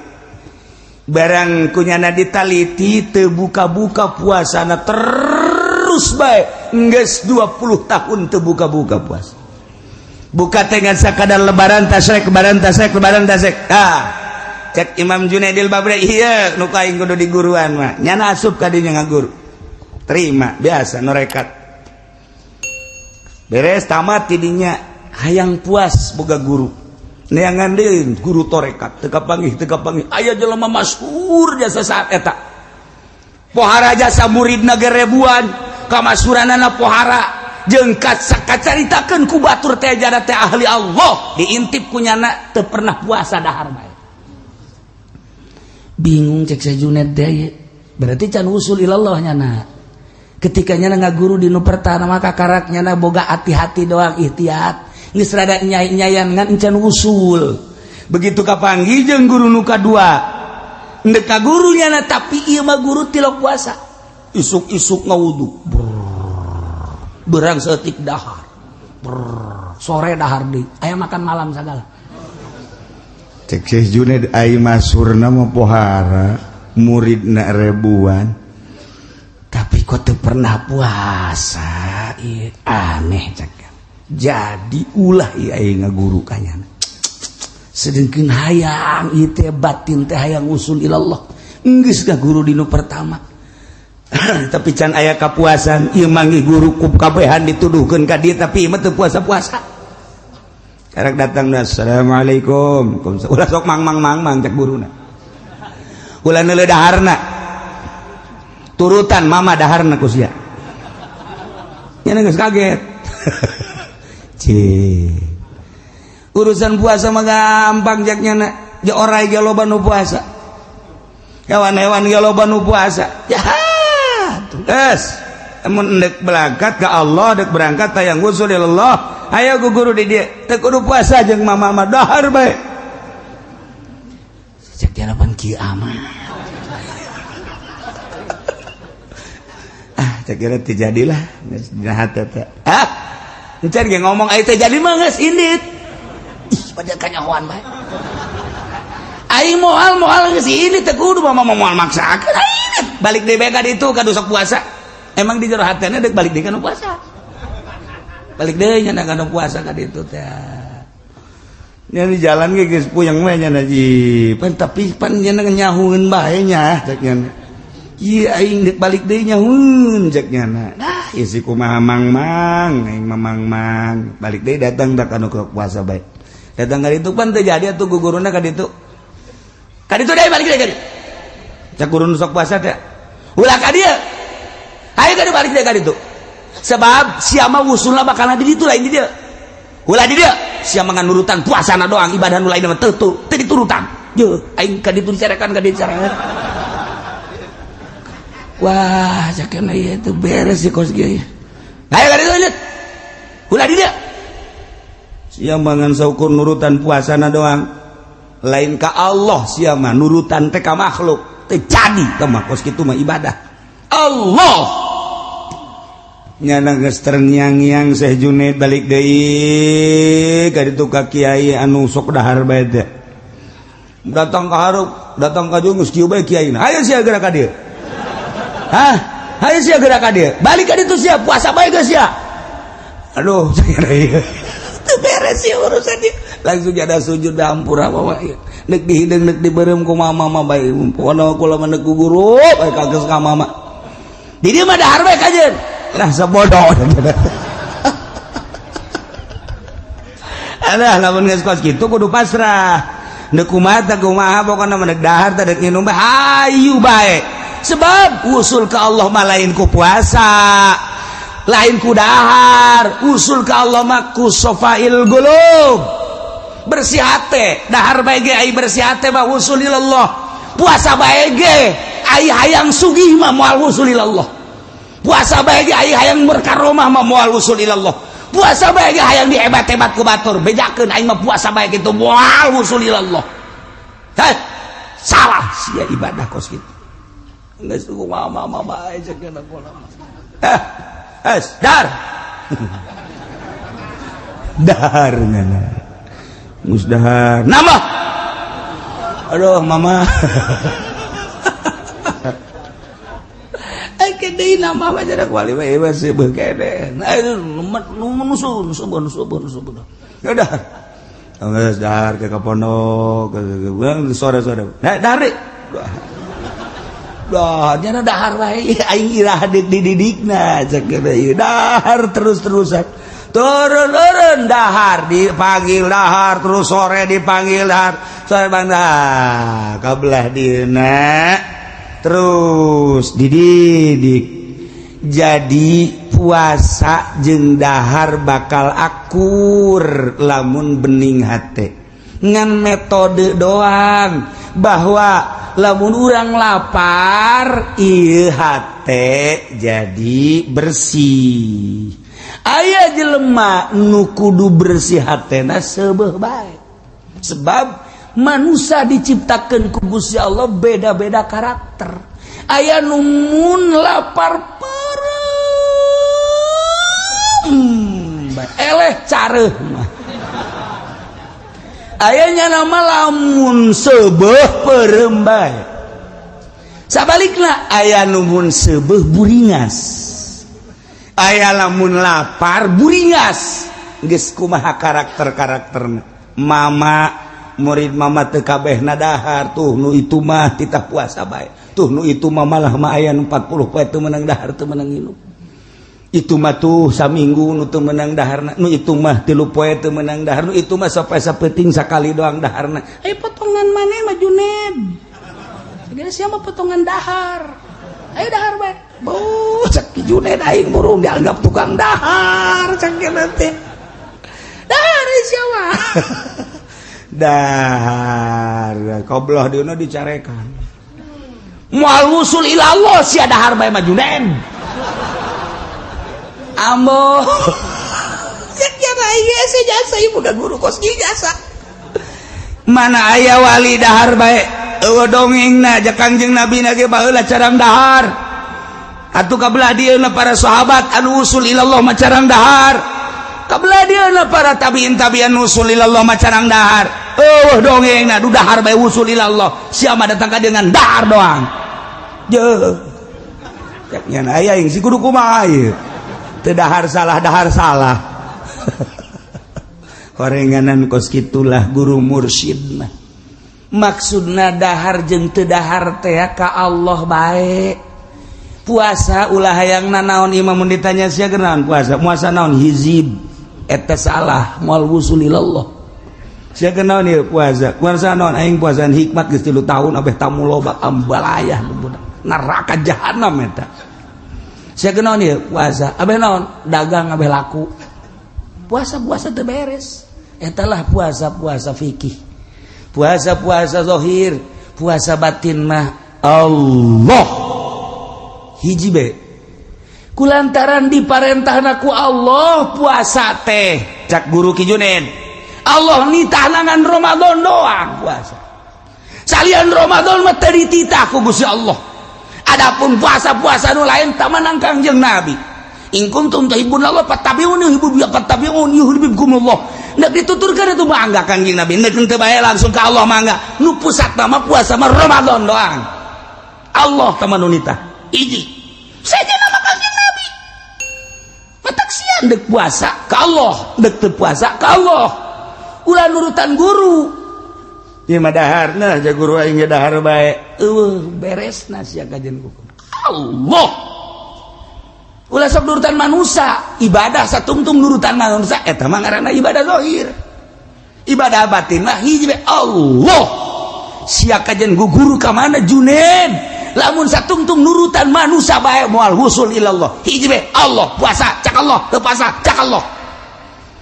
barang kunyana ditaliti teu buka-buka puasana terus bae geus 20 tahun teu buka-buka puasa. Buka dengan sakadar lebaran tasrek, lebaran tasrek, lebaran tasrek. Ah, cek Imam Junaidil Baghdadi iya nu aing kudu di guruan mah. Nyana asup ka dinya ngaguru. Terima biasa norekat. Beres tamat tidinya hayang puas boga guru. Neangan deui guru torekat teu kapanggih teu kapanggih. Aya jelema masyhur jasa saat eta. Pohara jasa muridna ge ribuan, kamasyhuranana pohara jeung kacaritakeun ku batur teh jada teh ahli Allah, diintip ku nyana teu pernah puasa dahar bae. Bingung cek Syekh Junaid teh, berarti can usul ilallah nyana. Ketika nyana ngaguru di nu pertama maka karak nyana boga hati-hati doang ikhtiat. Geus rada nyai-nyayan ngan encan usul. Begitu kapanggih jeung guru nu kadua, ndek ka guru nyana tapi ieu mah guru tilok puasa. Isuk-isuk ngawudu. Berang setik dahar. Brrr, sore dahar deui. Aya makan malam sagala. Cek Syekh Junaid ai masurna mah pohara muridna ribuan tapi kok teu pernah puasa. Ieu aneh cek. Jadi ulah ieu aing ngaguru ka nyana. Sedengkeun hayang ieu teh batin teh hayang usul ilallah. Geus guru dinu pertama. Tapi can aya kapuasan ieu manggih guru ku kabehan dituduhkeun ka dieu tapi ieu mah teu puasa-puasa. Karek datang, assalamualaikum. Ulah sok mang mang mang mang cek guruna. Ulah neuleuh daharna. Turutan mama daharna ku sia. Nya geus kaget. Cih. Urusan puasa mah gampang jaknya na. Ja orai ge loba nu puasa. Hewan-hewan ge loba nu puasa. Ya Geus. Mun endek berangkat ke Allah, dek berangkat tayang usul Allah. Ayo ku guru di dieu. Teu kudu puasa jeung mama mah dahar bae. Cek jarapan kieu amat. Ah, cek kira teu jadilah geus dina hate teh. Ah, encan ge ngomong aya teu jadi mah geus indit. Ih, pada kanyahoan bae. Aing moal moal geus indit teu kudu mama moal maksakeun. Aing balik deui bae ka ditu ka sok puasa. Emang di jero hatena dek balik deui kana puasa. Balik deui nya kana puasa ka ditu teh. Nya di jalan ge geus puyeng we nya ji. Pan tapi pan nya nyahueun bae nya cek nya. Ieu aing deuk balik deui nyaun cek nyana. Nah, ieu si kumaha mang-mang, aing mah mang-mang. Balik deui datang dak anu puasa bae. Datang ka ditu pan teu jadi atuh guguruna ka ditu. Ka ditu deui balik deui ka ditu. Cek guru nu sok puasa teh. Ulah ka dieu. Hayu ka dieu balik deui ka ditu. Sebab sia mah wusulna bakal di ditu lain di dieu. Ulah di dieu, sia mah ngan nurutan puasana doang, ibadah nu lain mah teu teu diturutan. Yeuh, aing ka ditu dicarekan ka dieu dicarekan. Wah, cakena ieu teu beres sih kos kieu. Hayu ka ditu lanjut. Ulah di dieu. Sia mah ngan saukur nurutan puasana doang. Lain ka Allah sia mah nurutan teh ka makhluk. Teu jadi teh mah kos kitu mah ibadah. Allah nyana geus terngiang-ngiang Syekh Junaid balik deui ka ditu ka kiai anu sok dahar bae teh. Datang ka hareup, datang ka dieu geus kieu bae kiaina. Hayu sia geura ka dieu. Hah? Hayu sia geura ka dieu. Balik ka ditu sia puasa bae geus sia. Aduh, teu beres sia urusan ieu. Langsung ada sujud hampura bawa ieu. Neuk dihideung neuk dibeureum ku mama mah bae. Pokona kula mah neuk guru bae kageus ka mama. Di dieu mah dahar bae kajeun. Lah sebodoh. Alah lamun geus kos kitu kudu pasrah. Neuk kumaha teh kumaha pokona mah neuk dahar teh deuk nginum bae hayu bae. Sebab usul ke Allah mah lain ku puasa, lain ku dahar, usul ke Allah mah ku sofail qulub. Bersih hate, dahar bae ge ai bersih hate mah usul ilallah. Puasa bae ge ai hayang sugih mah moal usul ilallah. Puasa bae ge ai hayang berkaromah mah moal usul ilallah. Puasa bae ge hayang dihebat-hebat ku batur, bejakeun aing mah puasa bae kitu moal usul ilallah. Heh, salah sia ibadah kos kitu. Geus kumaha mama bae cek kana kula mah. Es dar. Dahar nyana. Geus dahar. Nambah. Aduh mama. Deui nambah mah jarak wali mah ieu seubeut kene. Aduh nusun subun subun subun. Ya dahar. Geus dahar ke pondok sore-sore. Nah dahar deui. Dah, nyana dahar wae aing irah dididikna cek ieu dahar terus-terusan. Turun-turun dahar dipanggil dahar terus sore dipanggil dahar. Sore bang dah kabelah dieuna terus dididik. Jadi puasa jeung dahar bakal akur lamun bening hate. Ngan metode doang bahwa lamun urang lapar ieu hate jadi bersih. Aya jelema nu kudu bersih hatena seubeuh bae. Sebab manusia diciptakeun ku Gusti Allah beda-beda karakter. Aya nu mun lapar peureum bae eleh careuh mah. Ayanya nama lamun seubeuh peureum bae. Sabalikna aya nu mun seubeuh buringas. Aya lamun lapar buringas. Geus kumaha karakter-karakterna. Mama murid mama teu kabehna dahar tuh nu itu mah titah puasa bae. Tuh nu itu mah malah mah aya nu 40 poe teu meunang dahar teu meunang nginum. Itu mah tuh saminggu nu teu meunang daharna, nu itu mah 3 poe teu meunang dahar, nu itu mah sampai sapeting sakali doang daharna. Ayo potongan maneh mah Juned. Segala sia mah potongan dahar. Ayo dahar bae. Beuh, cek Juned aing burung dianggap tukang dahar cek teh. Dahar sia mah. Dahar kobloh dieuna dicarekan. Moal wusul ilallah sia dahar bae mah Juned. Ambo jasa ibu guru kos jasa mana aya wali dahar bae eueuh dongengna ja Kangjeng Nabi na ge baheula carang dahar atuh kabelah dieuna para sahabat anu usul ilallah mah carang dahar kabelah dieuna para tabiin tabian usul ilallah mah carang dahar eueuh dongengna du dahar bae usul ilallah sia mah datang ka dengan dahar doang jeuh cek nya aya yang si kudu kumaha ieu teu dahar salah dahar salah. Horenganan kos kitulah guru mursyid mah. Maksudna dahar jeung teu dahar teh ka Allah bae. Puasa ulah hayang nanaon imam, mun ditanya, "Sia naon puasa?" "Puasa naon?" Hizib eta salah, moal wusul ilallah. "Sia naon ieu puasa?" "Puasa naon?" "Aing puasaan hikmat geus 3 tahun abeh tamu loba." Ambalayah, budak neraka jahanam eta. "Sia naon ieu puasa?" "Abeh naon dagang, abeh laku." Puasa puasa teu beres. Etalah puasa-puasa fikih, puasa-puasa zahir. Puasa batin mah Allah hiji be. Kulantaran diparentahna ku Allah puasa teh, cak guru Ki Junaid, Allah nitahna ngan Ramadan doang puasa. Salian Ramadan mah teu dititah ku Gusti Allah. Adapun puasa-puasa nu lain tamanang Kangjeng Nabi, "In kuntum tuhibbun Allah fattabi'uni yuhibbu fattabi'uni yuhibbukumullah." Nek dituturkan itu mangga Kangjeng Nabi, nek teu bae langsung ke Allah mangga. Nu pusat mah puasa mah Ramadan doang. Allah taman nitah hiji saja nama Kangjeng Nabi. Matak sian dek puasa ke Allah, dek teu puasa ke Allah, ulah nurutan guru. Ieu mah dahar, nah ja guru aing ge dahar bae. Eueuh beresna sia kajian hukum. Allah ulah sok nurutan manusia, ibadah satungtung nurutan manusia eta mah ngaranna ibadah zahir. Ibadah batin mah hiji bae, Allah. Sia kajian guru ka mana, Junaid? Lamun satungtung nurutan manusia bae moal wusul ilallah. Hiji bae, Allah. Puasa cak Allah, teu puasa cak Allah,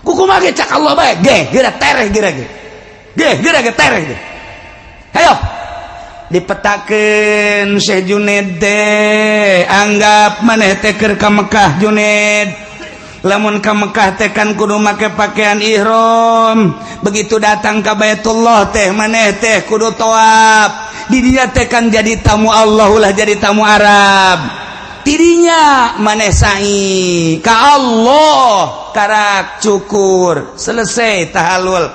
kumaha ge cak Allah bae ge, geura tereh geura ge. Ge geura ge tereh ge. Hayo dipetakeun Syekh Junaid teh, anggap maneh teh keur ka Mekah, Junaid. Lamun ka Mekah teh kan kudu make pakaian ihram. Begitu datang ka Baitullah teh maneh teh kudu tawaf. Di dinya teh kan jadi tamu Allah, ulah jadi tamu Arab. Tidinya maneh sa'i ka Allah, karak cukur, selesai tahalul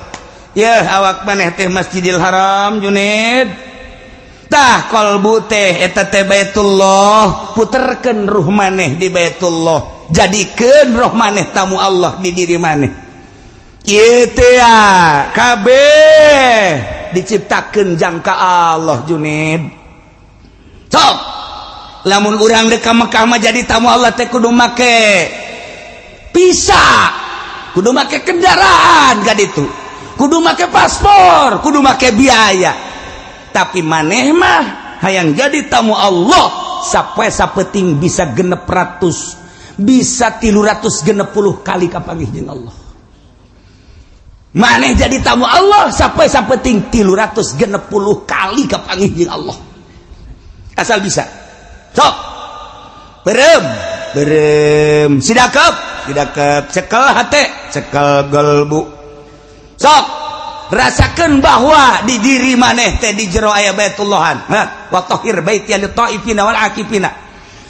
ya. Awak maneh teh Masjidil Haram, Junaid. Tah, kolbu teh eta teh Baitullah. Puterkeun ruh maneh di Baitullah, jadikeun roh maneh tamu Allah di diri maneh. Ieu teh ya, kabeh diciptakeun jangka Allah, Junaid. Sok lamun urang dek ka Mekah mah jadi tamu Allah teh kudu make visa, kudu make kendaraan ka ditu, kudu make paspor, kudu make biaya. Tapi maneh mah hayang jadi tamu Allah sampai sapeting bisa 600, bisa 360 kali kapanggih jeung Allah. Maneh jadi tamu Allah sampai sapeting 360 kali kapanggih jeung Allah, asal bisa. Sok berem berem, sidakep sidakep, cekel hate, cekel gelbu. Sok rasakan bahwa di diri maneh teh di jero aya Baitullahan. Wa tahhir baiti lit taifina wal akifina.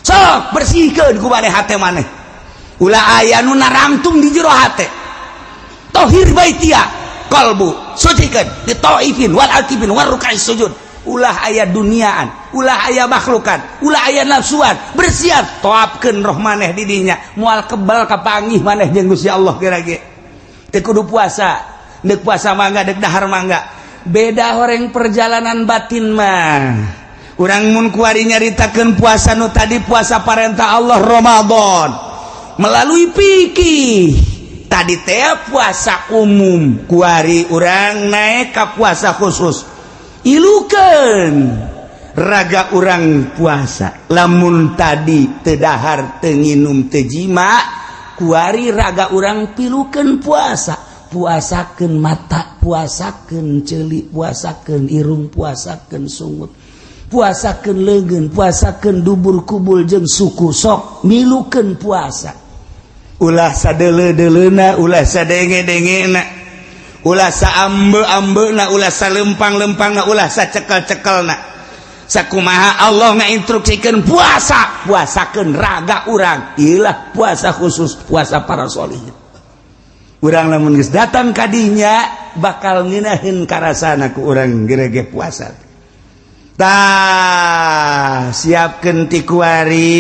Sok bersihkeun ku maneh hate maneh, ulah aya nu narangtung di jero hate. Tahhir baitia, qalbu sucikeun, li taifin wal akifin war ruk'is sujud. Ulah aya duniaan, ulah aya makhlukan, ulah aya nafsuan. Bersihan, toapkeun roh maneh di dinya, moal kebal kapanggih maneh jeung Gusti Allah. Kira-kira teu kudu puasa. Dek puasa mangga, dek dahar mangga, beda horeng perjalanan batin mah. Urang mun kuari nyaritakeun puasa nu tadi, puasa parentah Allah Ramadan melalui fikih tadi teh puasa umum, kuari urang naik ka puasa khusus. Ilukeun raga urang puasa. Lamun tadi teu dahar, teu nginum, teu jima, kuari raga urang pilukeun puasa. Puasakeun mata, puasakeun ceuli, puasakeun irung, puasakeun sungut, puasakeun leungeun, puasakeun dubur, kubul jeung suku. Sok milukeun puasa, ulah sadeuleu-deuleuna, ulah sadenge-dengena, ulah saambe-ambena, ulah salempang-lempangna, ulah sacekel-cekelna. Sakumaha Allah ngainstruksikeun puasa, puasakeun raga urang. Ilah puasa khusus, puasa para sholihin. Urang lamun geus datang kadinya bakal ngeunaheun karasana ku urang gerege puasa. Tah, siapkeun ti kuari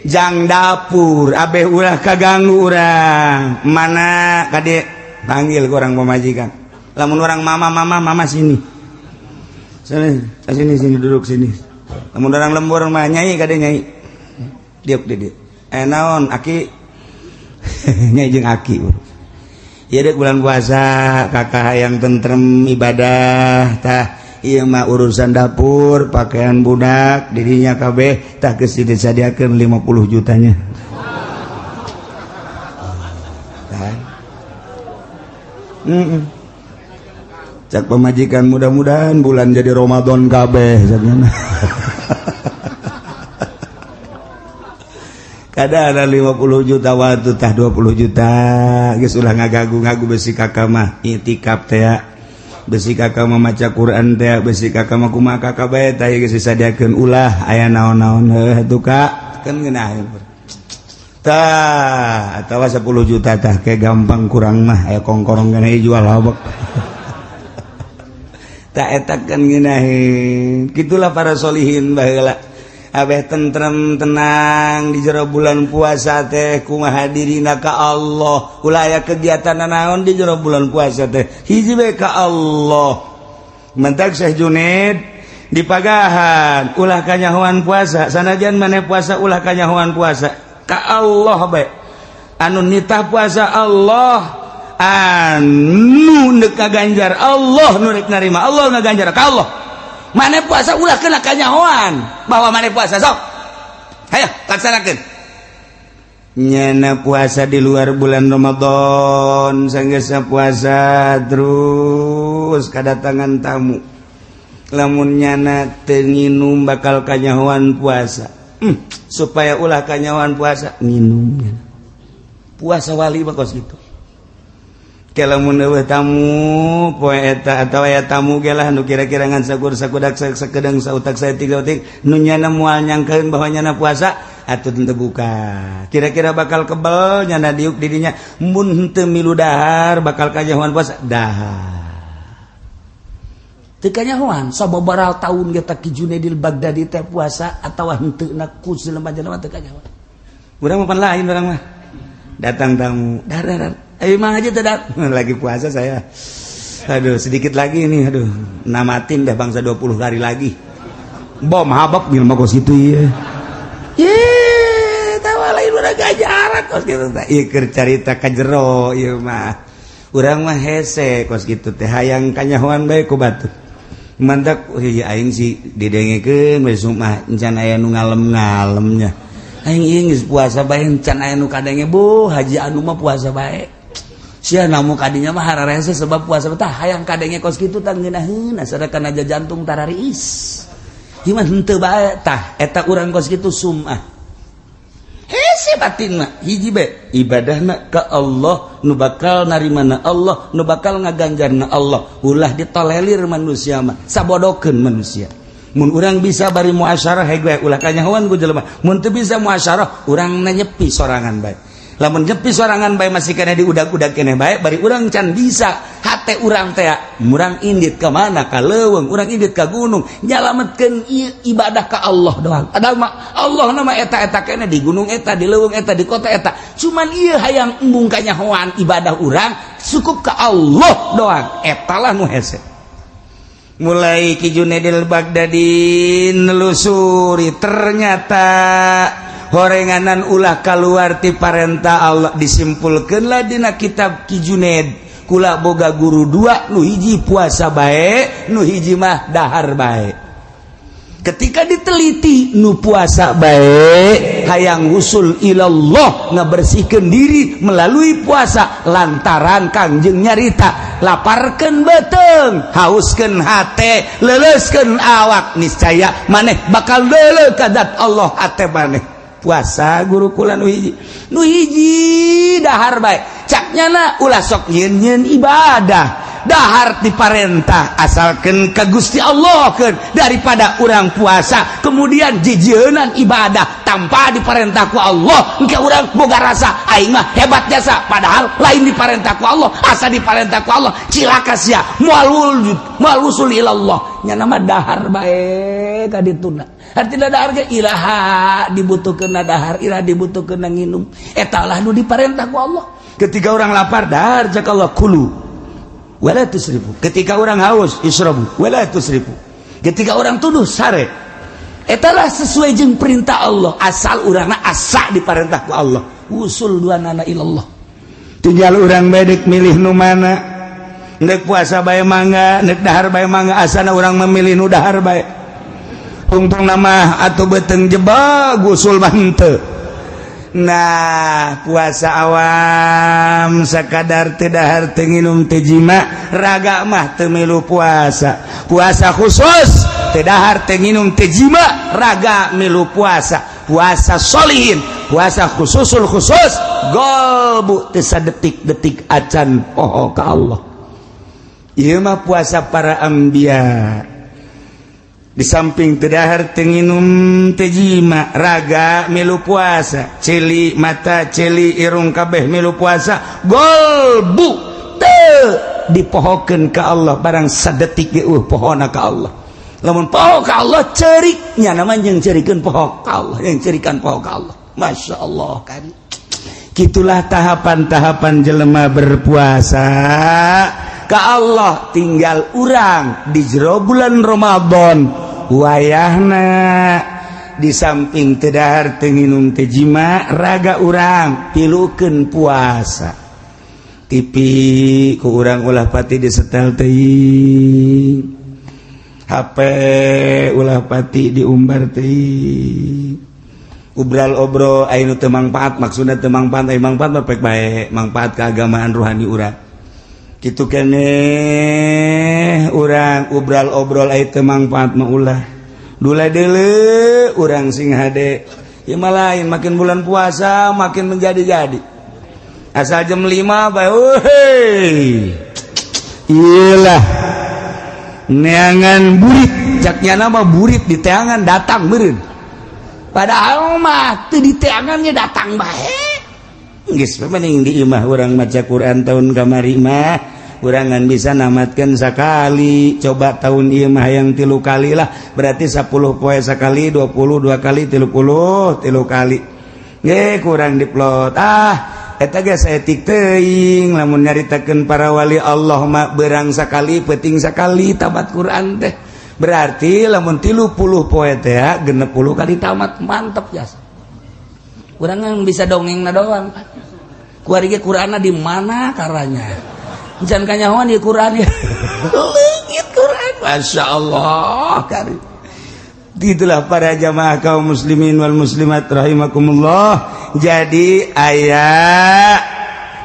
jang dapur abeh ulah kaganggu urang. Mana kade, panggil ku urang pamajikan. Lamun orang mama mama mama sini. Sini, sini sini duduk sini. Lamun orang lembur mah nyai kade nyai. Diuk di dieu. Eh naon aki? Nyai jeung aki. Ieu dek bulan puasa kakak hayang tentrem ibadah tah ieu mah urusan dapur, pakaian budak, dirinya kabeh tah geus disadiakeun 50 jutanya. Tah. Cak pemajikan mudah-mudahan bulan jadi Ramadan kabeh caknya. Kada ada 50 juta waktu tah 20 juta geus ulah ngagagu-ngagu besi kakak mah itikaf teh besi kakak mah maca Quran teh besi kakak mah kumaha kakak bae tah geus disadiakeun ulah aya naon-naon heuh atuh kak kan ngeunaheun tah atawa 10 juta tah ke gampang kurang mah aya kongkorong kana jual habek tah eta kan ngeunaheun kitulah para solihin baheula abeh tentrem tenang di jero bulan puasa teh kumaha dirina ka Allah ulah aya kegiatan naon di jero bulan puasa teh hiji bae ka Allah mentak Syekh Junaid dipagahan ulah kanyahoan puasa sanajan maneh puasa ulah kanyahoan puasa ka Allah bae anu nitah puasa Allah anu neuk kaganjar Allah nu rek narima Allah ngaganjar ka Allah mana puasa ulah kena kanyahoan bahwa mana puasa sok hayo laksanakeun nyana puasa di luar bulan Ramadan sanggeusna puasa terus kadatangan tamu lamun nyana teu nginum bakal kanyahoan puasa supaya ulah kanyahoan puasa nginum nyana puasa wali mah kos kitu lamun eueuh tamu poe eta atawa aya tamu ge lah nu kira-kira ngan sakur sakudak sakedeng sautak saeutik sautik nu nyana moal nyangkeun bahwa nyana puasa atuh teu buka kira-kira bakal kebel nyana diuk di dinya mun henteu milu dahar bakal kanyahoan puasa dahar teu kanyahoan sababaraha taun ge Ki Junaidil Baghdadi teh puasa atawa henteu na ku jelema-jelema teu kanyahoan urang mah pan lain urang mah datang tamu dahar dahar ayo mang aja tidak lagi puasa saya aduh sedikit lagi nih aduh namatin dah bangsa 20 hari lagi bom habak bil mah kos kitu ieu ye tawa lain urang gajaran kos kitu teh ieu keur carita ka jero ieu mah urang mah hese kos kitu teh hayang kanyahoan bae ku batur mantak ieu aing sih didengekeun we mah encan aya nu ngalem-ngalemnya aing ieu geus puasa bae encan aya nu kadenge bu haji anu mah puasa bae sia namu kadinya mah hararese sebab puasa tah hayang kadenge kos kitu tah ngeunaheun asana aja jantung tarariis ieu mah henteu bae tah eta urang kos kitu sumah hese batin mah hiji bae ibadahna ka Allah nu bakal narimana Allah nu bakal ngaganjarna Allah ulah ditolelir manusia mah sabodokeun manusia mun urang bisa bari muasyarah heg bae ulah kanyahoan ku jelema mun teu bisa muasyarah urang nyepi sorangan bae lamun nyepi sorangan bae masih kena diudag-udag keneh bae bari urang can bisa hate urang teh murang indit ka mana ka leuweung urang indit ka gunung nyalametkeun ibadah ka Allah doang padahal mah Allah nama eta-eta keneh di gunung eta di leuweung eta di kota eta cuman ieu hayang embung kanyahoan ibadah urang cukup ka Allah doang eta lah nu hese mulai Ki Junaidil Baghdadi nelusuri ternyata horenganan ulah keluar ti parentah Allah disimpulkeunlah dina kitab Ki Junaid kula boga guru dua nu hiji puasa bae nu hiji mah dahar bae ketika diteliti nu puasa bae hayang usul ilallah ngabersihkeun diri melalui puasa lantaran Kangjeng nyarita laparkeun beuteung hauskeun hate leuleuskeun awak niscaya maneh bakal deuleu ka zat Allah hate maneh puasa guru kula nu hiji dahar bae cak nyana ulah sok nyeun-nyeun ibadah dahar diparentah asalkeun ka Gusti Allah keun daripada urang puasa kemudian jijieunnan ibadah tanpa diparentah ku Allah engke urang boga rasa aing mah hebat jasa padahal lain diparentah ku Allah asa diparentah ku Allah cilaka sia moal wujud moal usul ilallah nyana mah dahar bae ka dituna artina dahar ge ilaha dibutuhkeun dahar ilaha dibutuhkeun nginum eta lah nu diparentah ku Allah ketika orang lapar dahar cak Allah kulu wala tusrifu. Ketika orang haus, ishrabu wala tusrifu. Ketika orang tunduh, sare. Etalah sesuai jeung perintah Allah, asal urangna asa diperintah ku Allah. Usul dua nana ilallah. Tinggal urang bedek milih nu mana. Nek puasa bae mangga, nek dahar bae mangga, asana urang memilih nu dahar bae. Tungtung nama atau beteng jebak gusul mah henteu. Nah, puasa awam sakadar teu dahar, teu nginum, teu jima, raga mah teu milu puasa. Puasa khusus teu dahar, teu nginum, teu jima, raga milu puasa. Puasa solihin, puasa khususul khusus, golbu teu sadetik-detik acan poho ka Allah. Ieu mah puasa para anbiya. Di samping teu dahar, teu nginum, teu jima, raga milu puasa, ceuli mata, ceuli irung, kabeh milu puasa, golbu teu dipohokeun ka Allah barang sadetik ge pohona ka Allah. Lamun poho ka Allah, ceriknya namanya yang cerikeun poho ka Allah, yang cerikan poho ka Allah. Masya Allah kan. Gitulah tahapan-tahapan jelema berpuasa ka Allah. Tinggal urang di jero bulan Ramadan wayahna, di samping teu dahar, teu nginum, teu jima, raga urang pilukeun puasa. TV ku urang ulah pati disetel teuing, HP ulah pati diumbar teuing, ubral obrol anu teu mangpaat. Maksudna teu mangpaat, aya mangpaat mah pek bae, mangpaat keagamaan rohani urang kitu keneh. Urang ubral obrol aya teu mangpaat mah ulah dula deuleu. Urang sing hade ieu mah lain, makin bulan puasa makin menjadi-jadi. Asal jam 5 bae, euy, iyalah neangan burit, caknya nama burit di teangan datang meureun, padahal mah teu di teangannya datang bae. Geus mending di imah urang maca Quran. Tahun kamari mah urang ngan bisa namatkan sekali, coba tahun ieu mah yang 3 kali lah, berarti 10 poe sekali, 20 dua kali, 30 3 kali. Ge kurang diplot ah, eta ge saeutik teuing. Lamun nyaritakeun para wali Allah mah berang sekali, peuting sekali tamat Quran teh. Berarti lamun 30 poe teh 60 kali tamat. Mantep jasa urang yang bisa dongeng na doang. Kuari ge Qur'anna di mana karanya, jangan kanyahoan di Quran ya, leungit Quran. Masya Allah kari. Itulah para jamaah kaum muslimin wal muslimat rahimakumullah. Jadi aya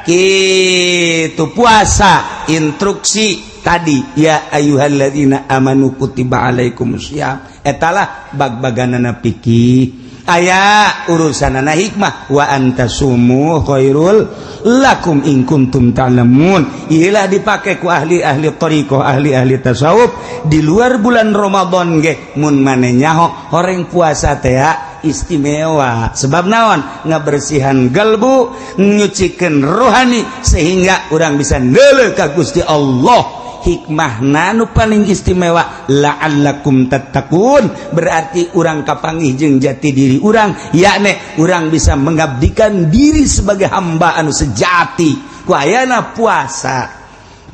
kitu puasa, instruksi tadi, ya ayyuhalladzina amanu kutiba alaikumusiyam, etalah bag-baganana fikih, aya urusanana hikmah, wa antasumu khairul lakum in kuntum ta'lamun. Iyalah dipake ku ahli-ahli thariqah, ahli-ahli tasawuf di luar bulan Ramadan ge. Mun mane nyaho horeng puasa teh istimewa, sebab naon? Ngabersihan galbu, nyucikeun rohani, sehingga urang bisa neuleuh ka Gusti Allah. Hikmah nu paling istimewa, la'allakum tattaqun, berarti urang kapanggih jeung jati diri urang, yakni urang bisa mengabdikan diri sebagai hamba anu sejati ku ayana puasa.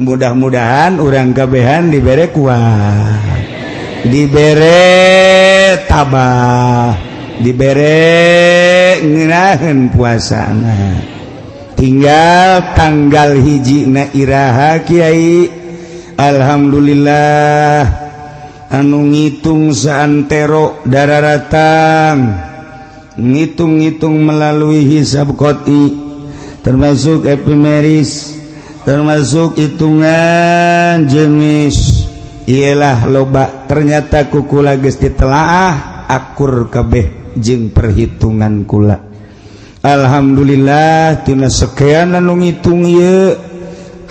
Mudah-mudahan urang kabehan dibere kuat, dibere tabah, dibere ngeunaheun puasana. Tinggal tanggal 1 na iraha, Kiai? Alhamdulillah, anu ngitung saantero dararatang, ngitung-ngitung melalui hisab qot'i, termasuk epimeris, termasuk hitungan jenis, ialah loba. Ternyata ku kula geus ditelaah, akur kabeh jeung perhitungan kula. Alhamdulillah, tina sekian anu ngitung ieu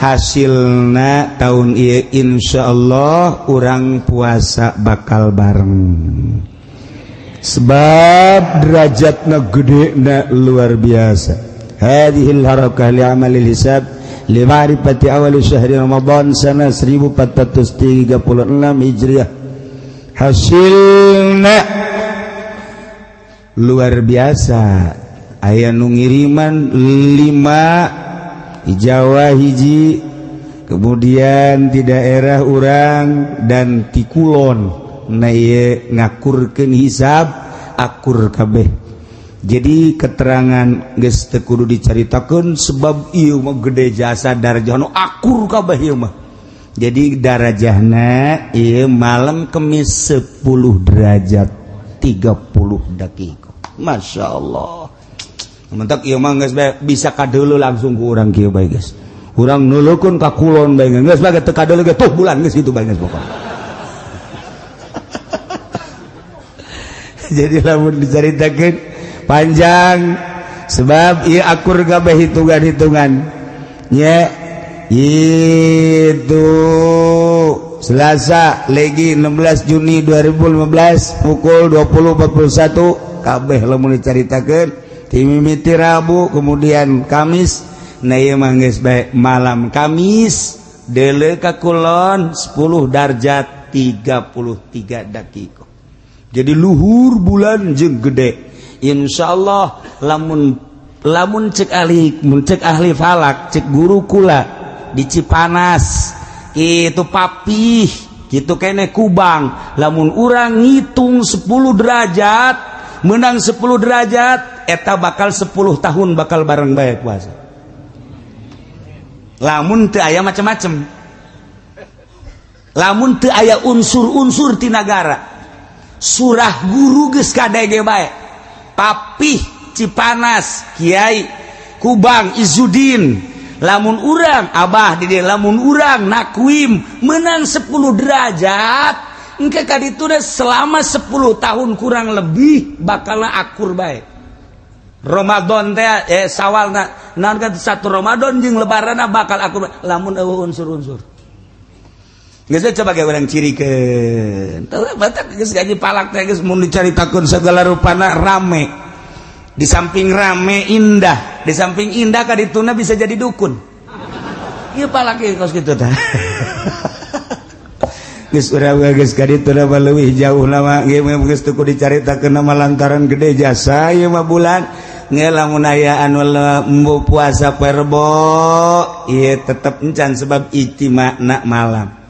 hasilna, tahun ieu Insya Allah urang puasa bakal bareng, sebab derajatna gede na luar biasa. Hadhil harakah li amalil hisab li ma'rifati awal syahri Ramadan sana 1436 Hijriah, hasilna luar biasa. Aya nu ngiriman 5 di Jawa, hiji. Kemudian di daerah urang dan ti kulon, nah ieu ngakurkeun hisab akur kabeh. Jadi keterangan geus teu kudu dicaritakeun, sebab ieu mah gede jasa darajah nu akur kabeh ieu mah. Jadi darajahna ieu malam Kemis 10 derajat 30 detik. Masya Allah. Mentak ieu mah geus bisa kadeuleu langsung ku urang kieu bae geus. Urang nulukeun ka kulon bae geus bae teu kadeuleu ge tuh bulan geus kitu bae geus pokona. Jadi lamun dicaritakeun panjang, sebab ieu akur kabeh hitungan-hitungan nya. Itu Selasa legi 16 Juni 2015 pukul 20.41 kabeh lamun dicaritakeun timimiti Rabu kemudian Kamis. Nah ieu mah geus bae malam Kamis deuleu ka kulon 10 derajat 33 dakika. Jadi luhur bulan jeung gede. Insyaallah lamun lamun cek ahli, mun cek ahli falak, cek guru kula di Cipanas itu papih gitu kene Kubang, lamun urang ngitung 10 derajat menang 10 derajat eta bakal 10 tahun bakal bareng bae puasa. Lamun teu aya macem-macem, lamun teu aya unsur-unsur ti nagara, surah guru geus kadege bae. Papih Cipanas Kiai Kubang Izudin, lamun urang abah di dieu, lamun urang nakuim menang 10 derajat engke ka ditu selama 10 tahun kurang lebih bakal akur bae. Ramadan teh Sawal naon kan satu Ramadan jeung lebaranna bakal akur bae lamun eueuh unsur-unsur. Geus coba ge urang cirikeun. Teu batak geus gaji palak teh geus mun dicaritakeun segala rupana rame. Di samping rame indah, di samping indah kadituna bisa jadi dukun. Ieu palak ieu kos kitu tah. Geus urang geus kadituna mah leuwih jauh lama ieu mah geus teu kudu dicaritakeun nama lantaran gede jasa ieu mah bulan. Nge lamun aya anu embo puasa poe Rebo ieu tetep encan sebab ijtima'na malam.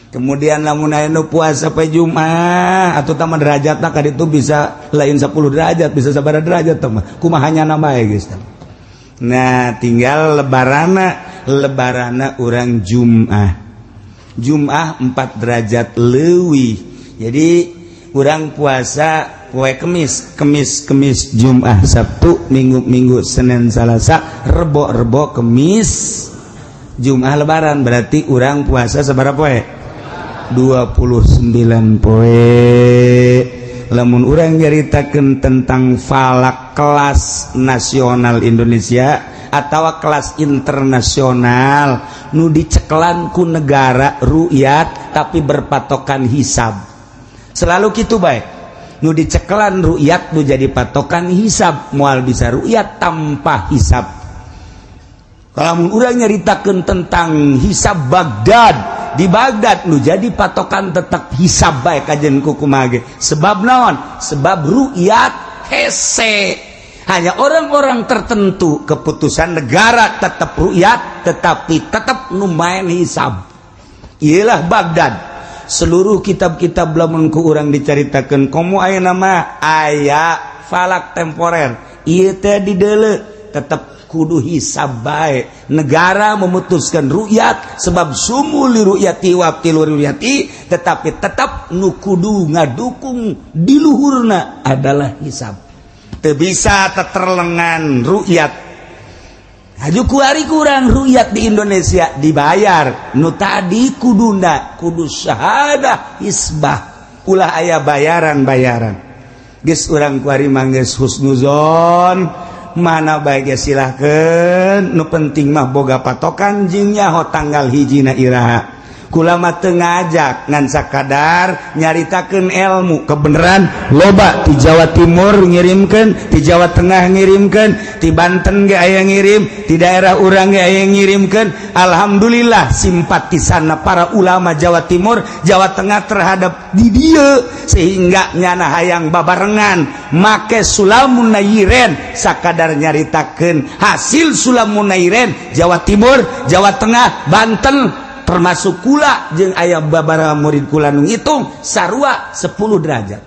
Kemudian lamun aya nu puasa poe Jumat atau taman derajatna ka ditu bisa lain 10 derajat, bisa sabaraha derajat teh mah kumaha nyana bae geus. Nah tinggal lebarana, lebarana urang Jumat. Jumat 4 derajat leuwih. Jadi urang puasa poe Kemis, Kemis, Kemis, Jumat, Sabtu, Minggu, Minggu, Senin, Salasa, Rebo, Rebo, Kemis, Jumat lebaran. Berarti urang puasa sabaraha poe? 29 poe. Lamun urang nyaritakeun tentang falak kelas nasional Indonesia atau kelas internasional nu dicekelan ku negara ru'yat tapi berpatokan hisab, selalu kitu bae. Nu dicekelan ru'yat nu jadi patokan hisab, moal bisa ru'yat tanpa hisab. Kalau urang nyaritakeun tentang hisab Baghdad, di Baghdad nu jadi patokan tetap hisab bae kajen kukumaha ge. Sebab naon? Sebab ru'yat hese hanya orang-orang tertentu, keputusan negara tetap ru'yat tetapi tetap nu main hisab. Iyalah Baghdad. Seluruh kitab-kitab lamun ku urang dicaritakeun komo aya nama aya falak temporer ieu teh dideuleu tetap kudu hisab bae. Negara memutuskan ru'yat sebab sumu li ru'yati wa tilu ru'yati, tetapi tetap nu kudu ngadukung di luhurna adalah hisab. Teu bisa teterlengan ru'yat. Haju kuari kurang ru'yat di Indonesia dibayar. Nu tadi kuduna kudu syahadah hisbah. Ulah aya bayaran-bayaran. Geus urang kuari mah geus husnuzon. Mana bae ge silahkeun, nu penting mah boga patokan jeung nyaho tanggal hijina iraha. Kula mah teu ngajak ngan sakadar nyaritakeun ilmu kebenaran. Loba ti Jawa Timur ngirimkeun, ti Jawa Tengah ngirimkeun, ti Banten ge aya ngirim, ti daerah urang ge aya ngirimkeun. Alhamdulillah simpatisanna para ulama Jawa Timur, Jawa Tengah terhadap di dieu sehingga nyana hayang babarengan make Sulamun Nayiren sakadar nyaritakeun hasil Sulamun Nayiren Jawa Timur, Jawa Tengah, Banten. termasuk kula jeung aya babaraha murid kula nu ngitung sarua 10 derajat.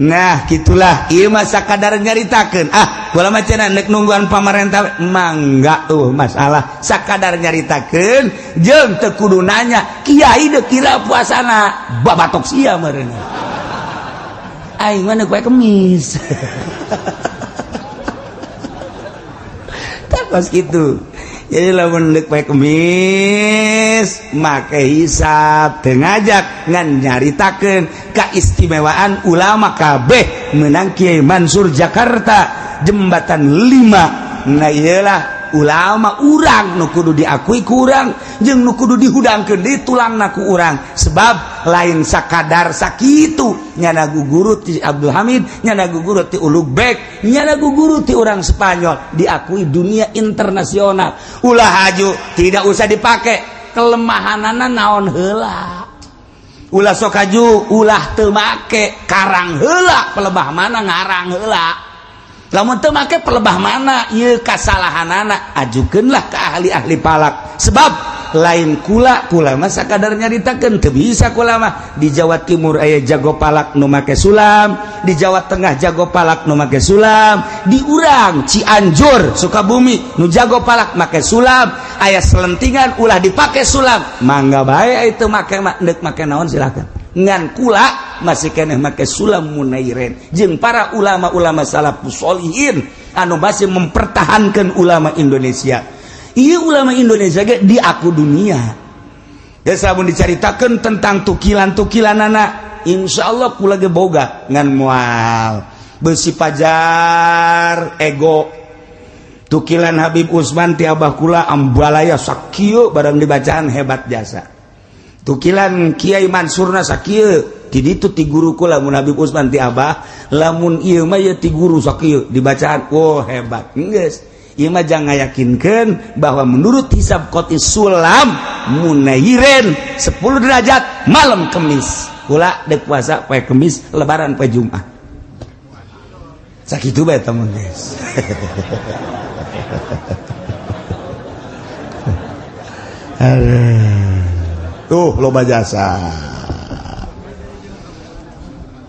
Nah gitulah ieu mah sakadar nyaritakeun. Ah kula mah cenah nek nungguan pamarentah mangga tuh masalah sakadar nyaritakeun jeung teu kudu nanya kiai deuk kira puasana babatok sia meureun. Aing mah neuk poe Kemis. Pas gitu. Jadi lamun deuk poe Kemis make hisab teu ngajak ngan nyaritakeun kaistimewaan ulama kabeh menang Kiai Mansur Jakarta Jembatan 5. Nah iyalah ulama urang nu kudu diakui ku urang jeung nu kudu dihudangkeun di tulangna ku urang sebab lain sakadar sakitu nyana guguru ti Abdul Hamid, nyana guguru ti Ulugbek, nyana guguru ti urang Spanyol diakui dunia internasional. Ulah haju tidak usah dipake kelemahanana naon heula, ulah sok haju ulah teu make karang heula pelebah mana ngarang heula. Lamun teu make pelebah mana ieu kasalahanana ajukeunlah ke ahli-ahli palak sebab lain kula kula mah sakadar nyaritakeun teu bisa kula mah. Di Jawa Timur aya jago palak nu make sulam, di Jawa Tengah jago palak nu make sulam, di urang Cianjur Sukabumi nu jago palak make sulam, aya selentingan ulah dipake sulam mangga bae itu make mah deuk make naon silakan. Ngan kula masih keneh make sulam munairen jeung para ulama-ulama salafus sholihin anu masih mempertahankan ulama Indonesia. Ieu ulama Indonesia ge diaku dunia. Geus lamun dicaritakeun tentang tukilan-tukilanana insyaallah kula ge boga ngan moal beusi pajar ego. Tukilan Habib Usman ti abah kula ambalaya sakieu barang dibacaan hebat jasa. Tukilan Kiai Mansurna sakieu ti ditu ti guru kula lamun Habib Usman ti abah lamun ieu mah ieu ti guru sakieu dibacaan oh hebat. Geus ieu mah jangan ngayakinkeun bahwa menurut hisab qoti sulam munairen 10 derajat malam Kemis. Kula dek puasa poe Kemis lebaran poe Jumat. Sakitu bae temen geus. Tuh loba jasa.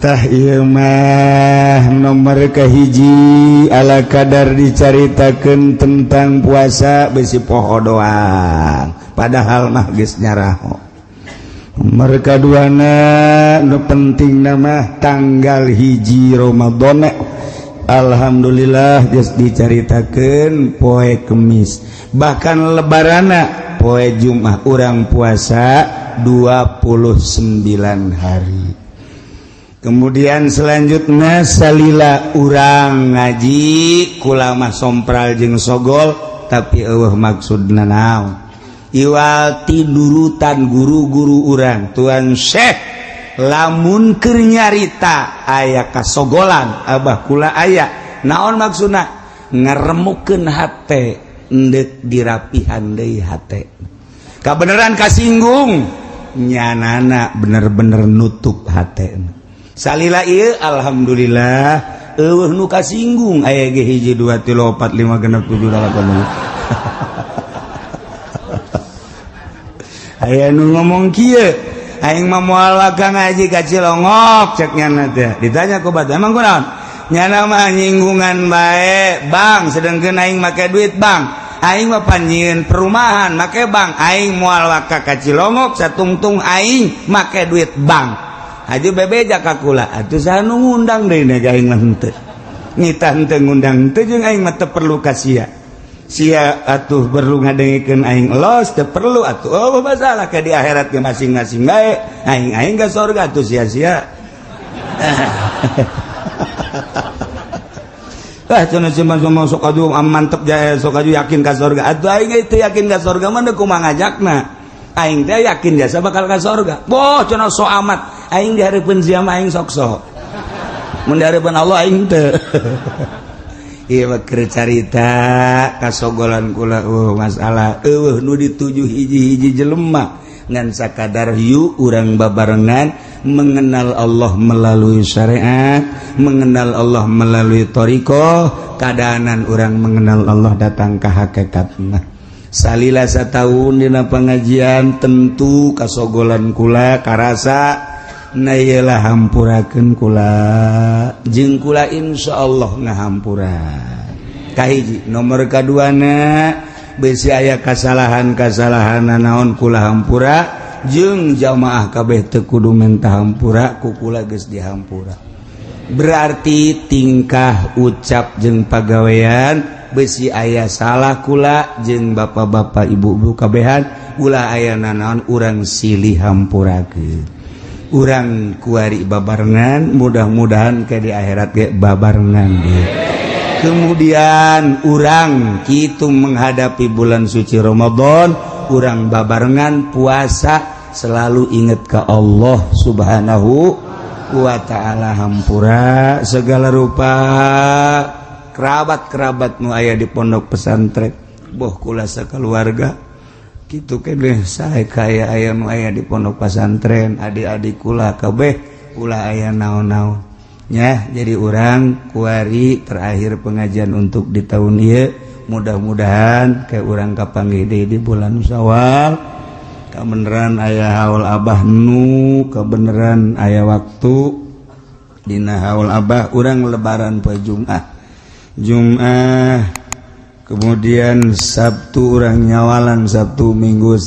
Tah ieu mah nomor kahiji ala kadar dicaritakeun tentang puasa besi poho doang padahal mah geus nyaraho. Nomor kaduana nu pentingna mah tanggal 1 Ramadan. Alhamdulillah geus dicaritakeun poe Kemis bahkan lebarana poe Jumat urang puasa 29 hari. Kemudian selanjutnya salila urang ngaji kula mah sompral jeung sogol tapi eueuh maksudna naon iwal tinurutan guru-guru urang Tuan Syekh lamun keur nyarita aya kasogolan abah kula aya naon maksudna ngaremukeun hate endek dirapihan deui hate kabeneran kasinggung nyanana bener-bener nutup hate. Salila ieu alhamdulillah eueuh nu kasinggung aya ge 1 2 3 4 5 6 7 8. Aya nu ngomong kieu aing mah moal waka ngaji ka Cilongok cek nyana teh ditanya ku batu emang kunaon nyana mah nyinggungan bae bang sedengkeun aing make duit bang aing mah panjieun perumahan make bang aing moal waka ka Cilongok satungtung aing make duit bang haji bebeja ka kula atuh saha nu ngundang deui na aing mah henteu nitah henteu ngundang henteu jeung aing mah teu perlu ka sia sia atuh perlu ngadengikeun aing los teu perlu atuh oh masalah ka di akhirat ge masing-masing bae aing aing ka surga atuh sia-sia. Ah cenah si mah sok aju mantep jae sok aju yakin ka surga atuh aing teu yakin ka surga mah kumaha ngajakna aing teh yakin jasa bakal ka surga. Boh cenah sok amat aing dihareupeun sia mah aing sok-sok mun dihareupeun Allah aing teu. Ieu mah keur carita kasogolan kula masalah eueuh nu dituju hiji-hiji jelema ngan sakadar hiu urang babarengan mengenal Allah melalui syariat, mengenal Allah melalui thariqah, kadaanan urang mengenal Allah datang ka hakikatna. Salila satahun dina pengajian, tentu kasogolan kula karasa. Na iyalah, hampurakeun kula jeung kula insya Allah ngahampura. Kahiji, nomor kaduana, besi aya kasalahan-kasalahan naon kula hampura, jeung jamaah kabeh teu kudu menta hampura, ku kula geus dihampura. Berarti tingkah ucap jeung pagawean besi aya salah kula jeung bapak-bapak, ibu-ibu kabehan, ulah aya nanaon, urang silih hampurakeun. Urang kuari babarengan, mudah-mudahan ke di akhirat ge babarengan ge. Kemudian urang kitu menghadapi bulan suci Ramadan, urang babarengan puasa, selalu ingat ke Allah Subhanahu wa Ta'ala. Hampura segala rupa kerabat-kerabat nu aya di pondok pesantren, boh kula keluarga gitu kene, saya kaya aya nu aya di pondok pesantren, adik-adik kula kabeh, ulah aya naon-naon ya. Jadi urang kuari terakhir pengajian untuk di tahun ieu, mudah-mudahan kayak urang kapanggih deui di bulan Syawal. Kebenaran aya haul Abah nu kebenaran aya waktu dina haul Abah, urang lebaran poe Jumat. Jumat, kemudian Sabtu urang nyawalan, Sabtu Minggu.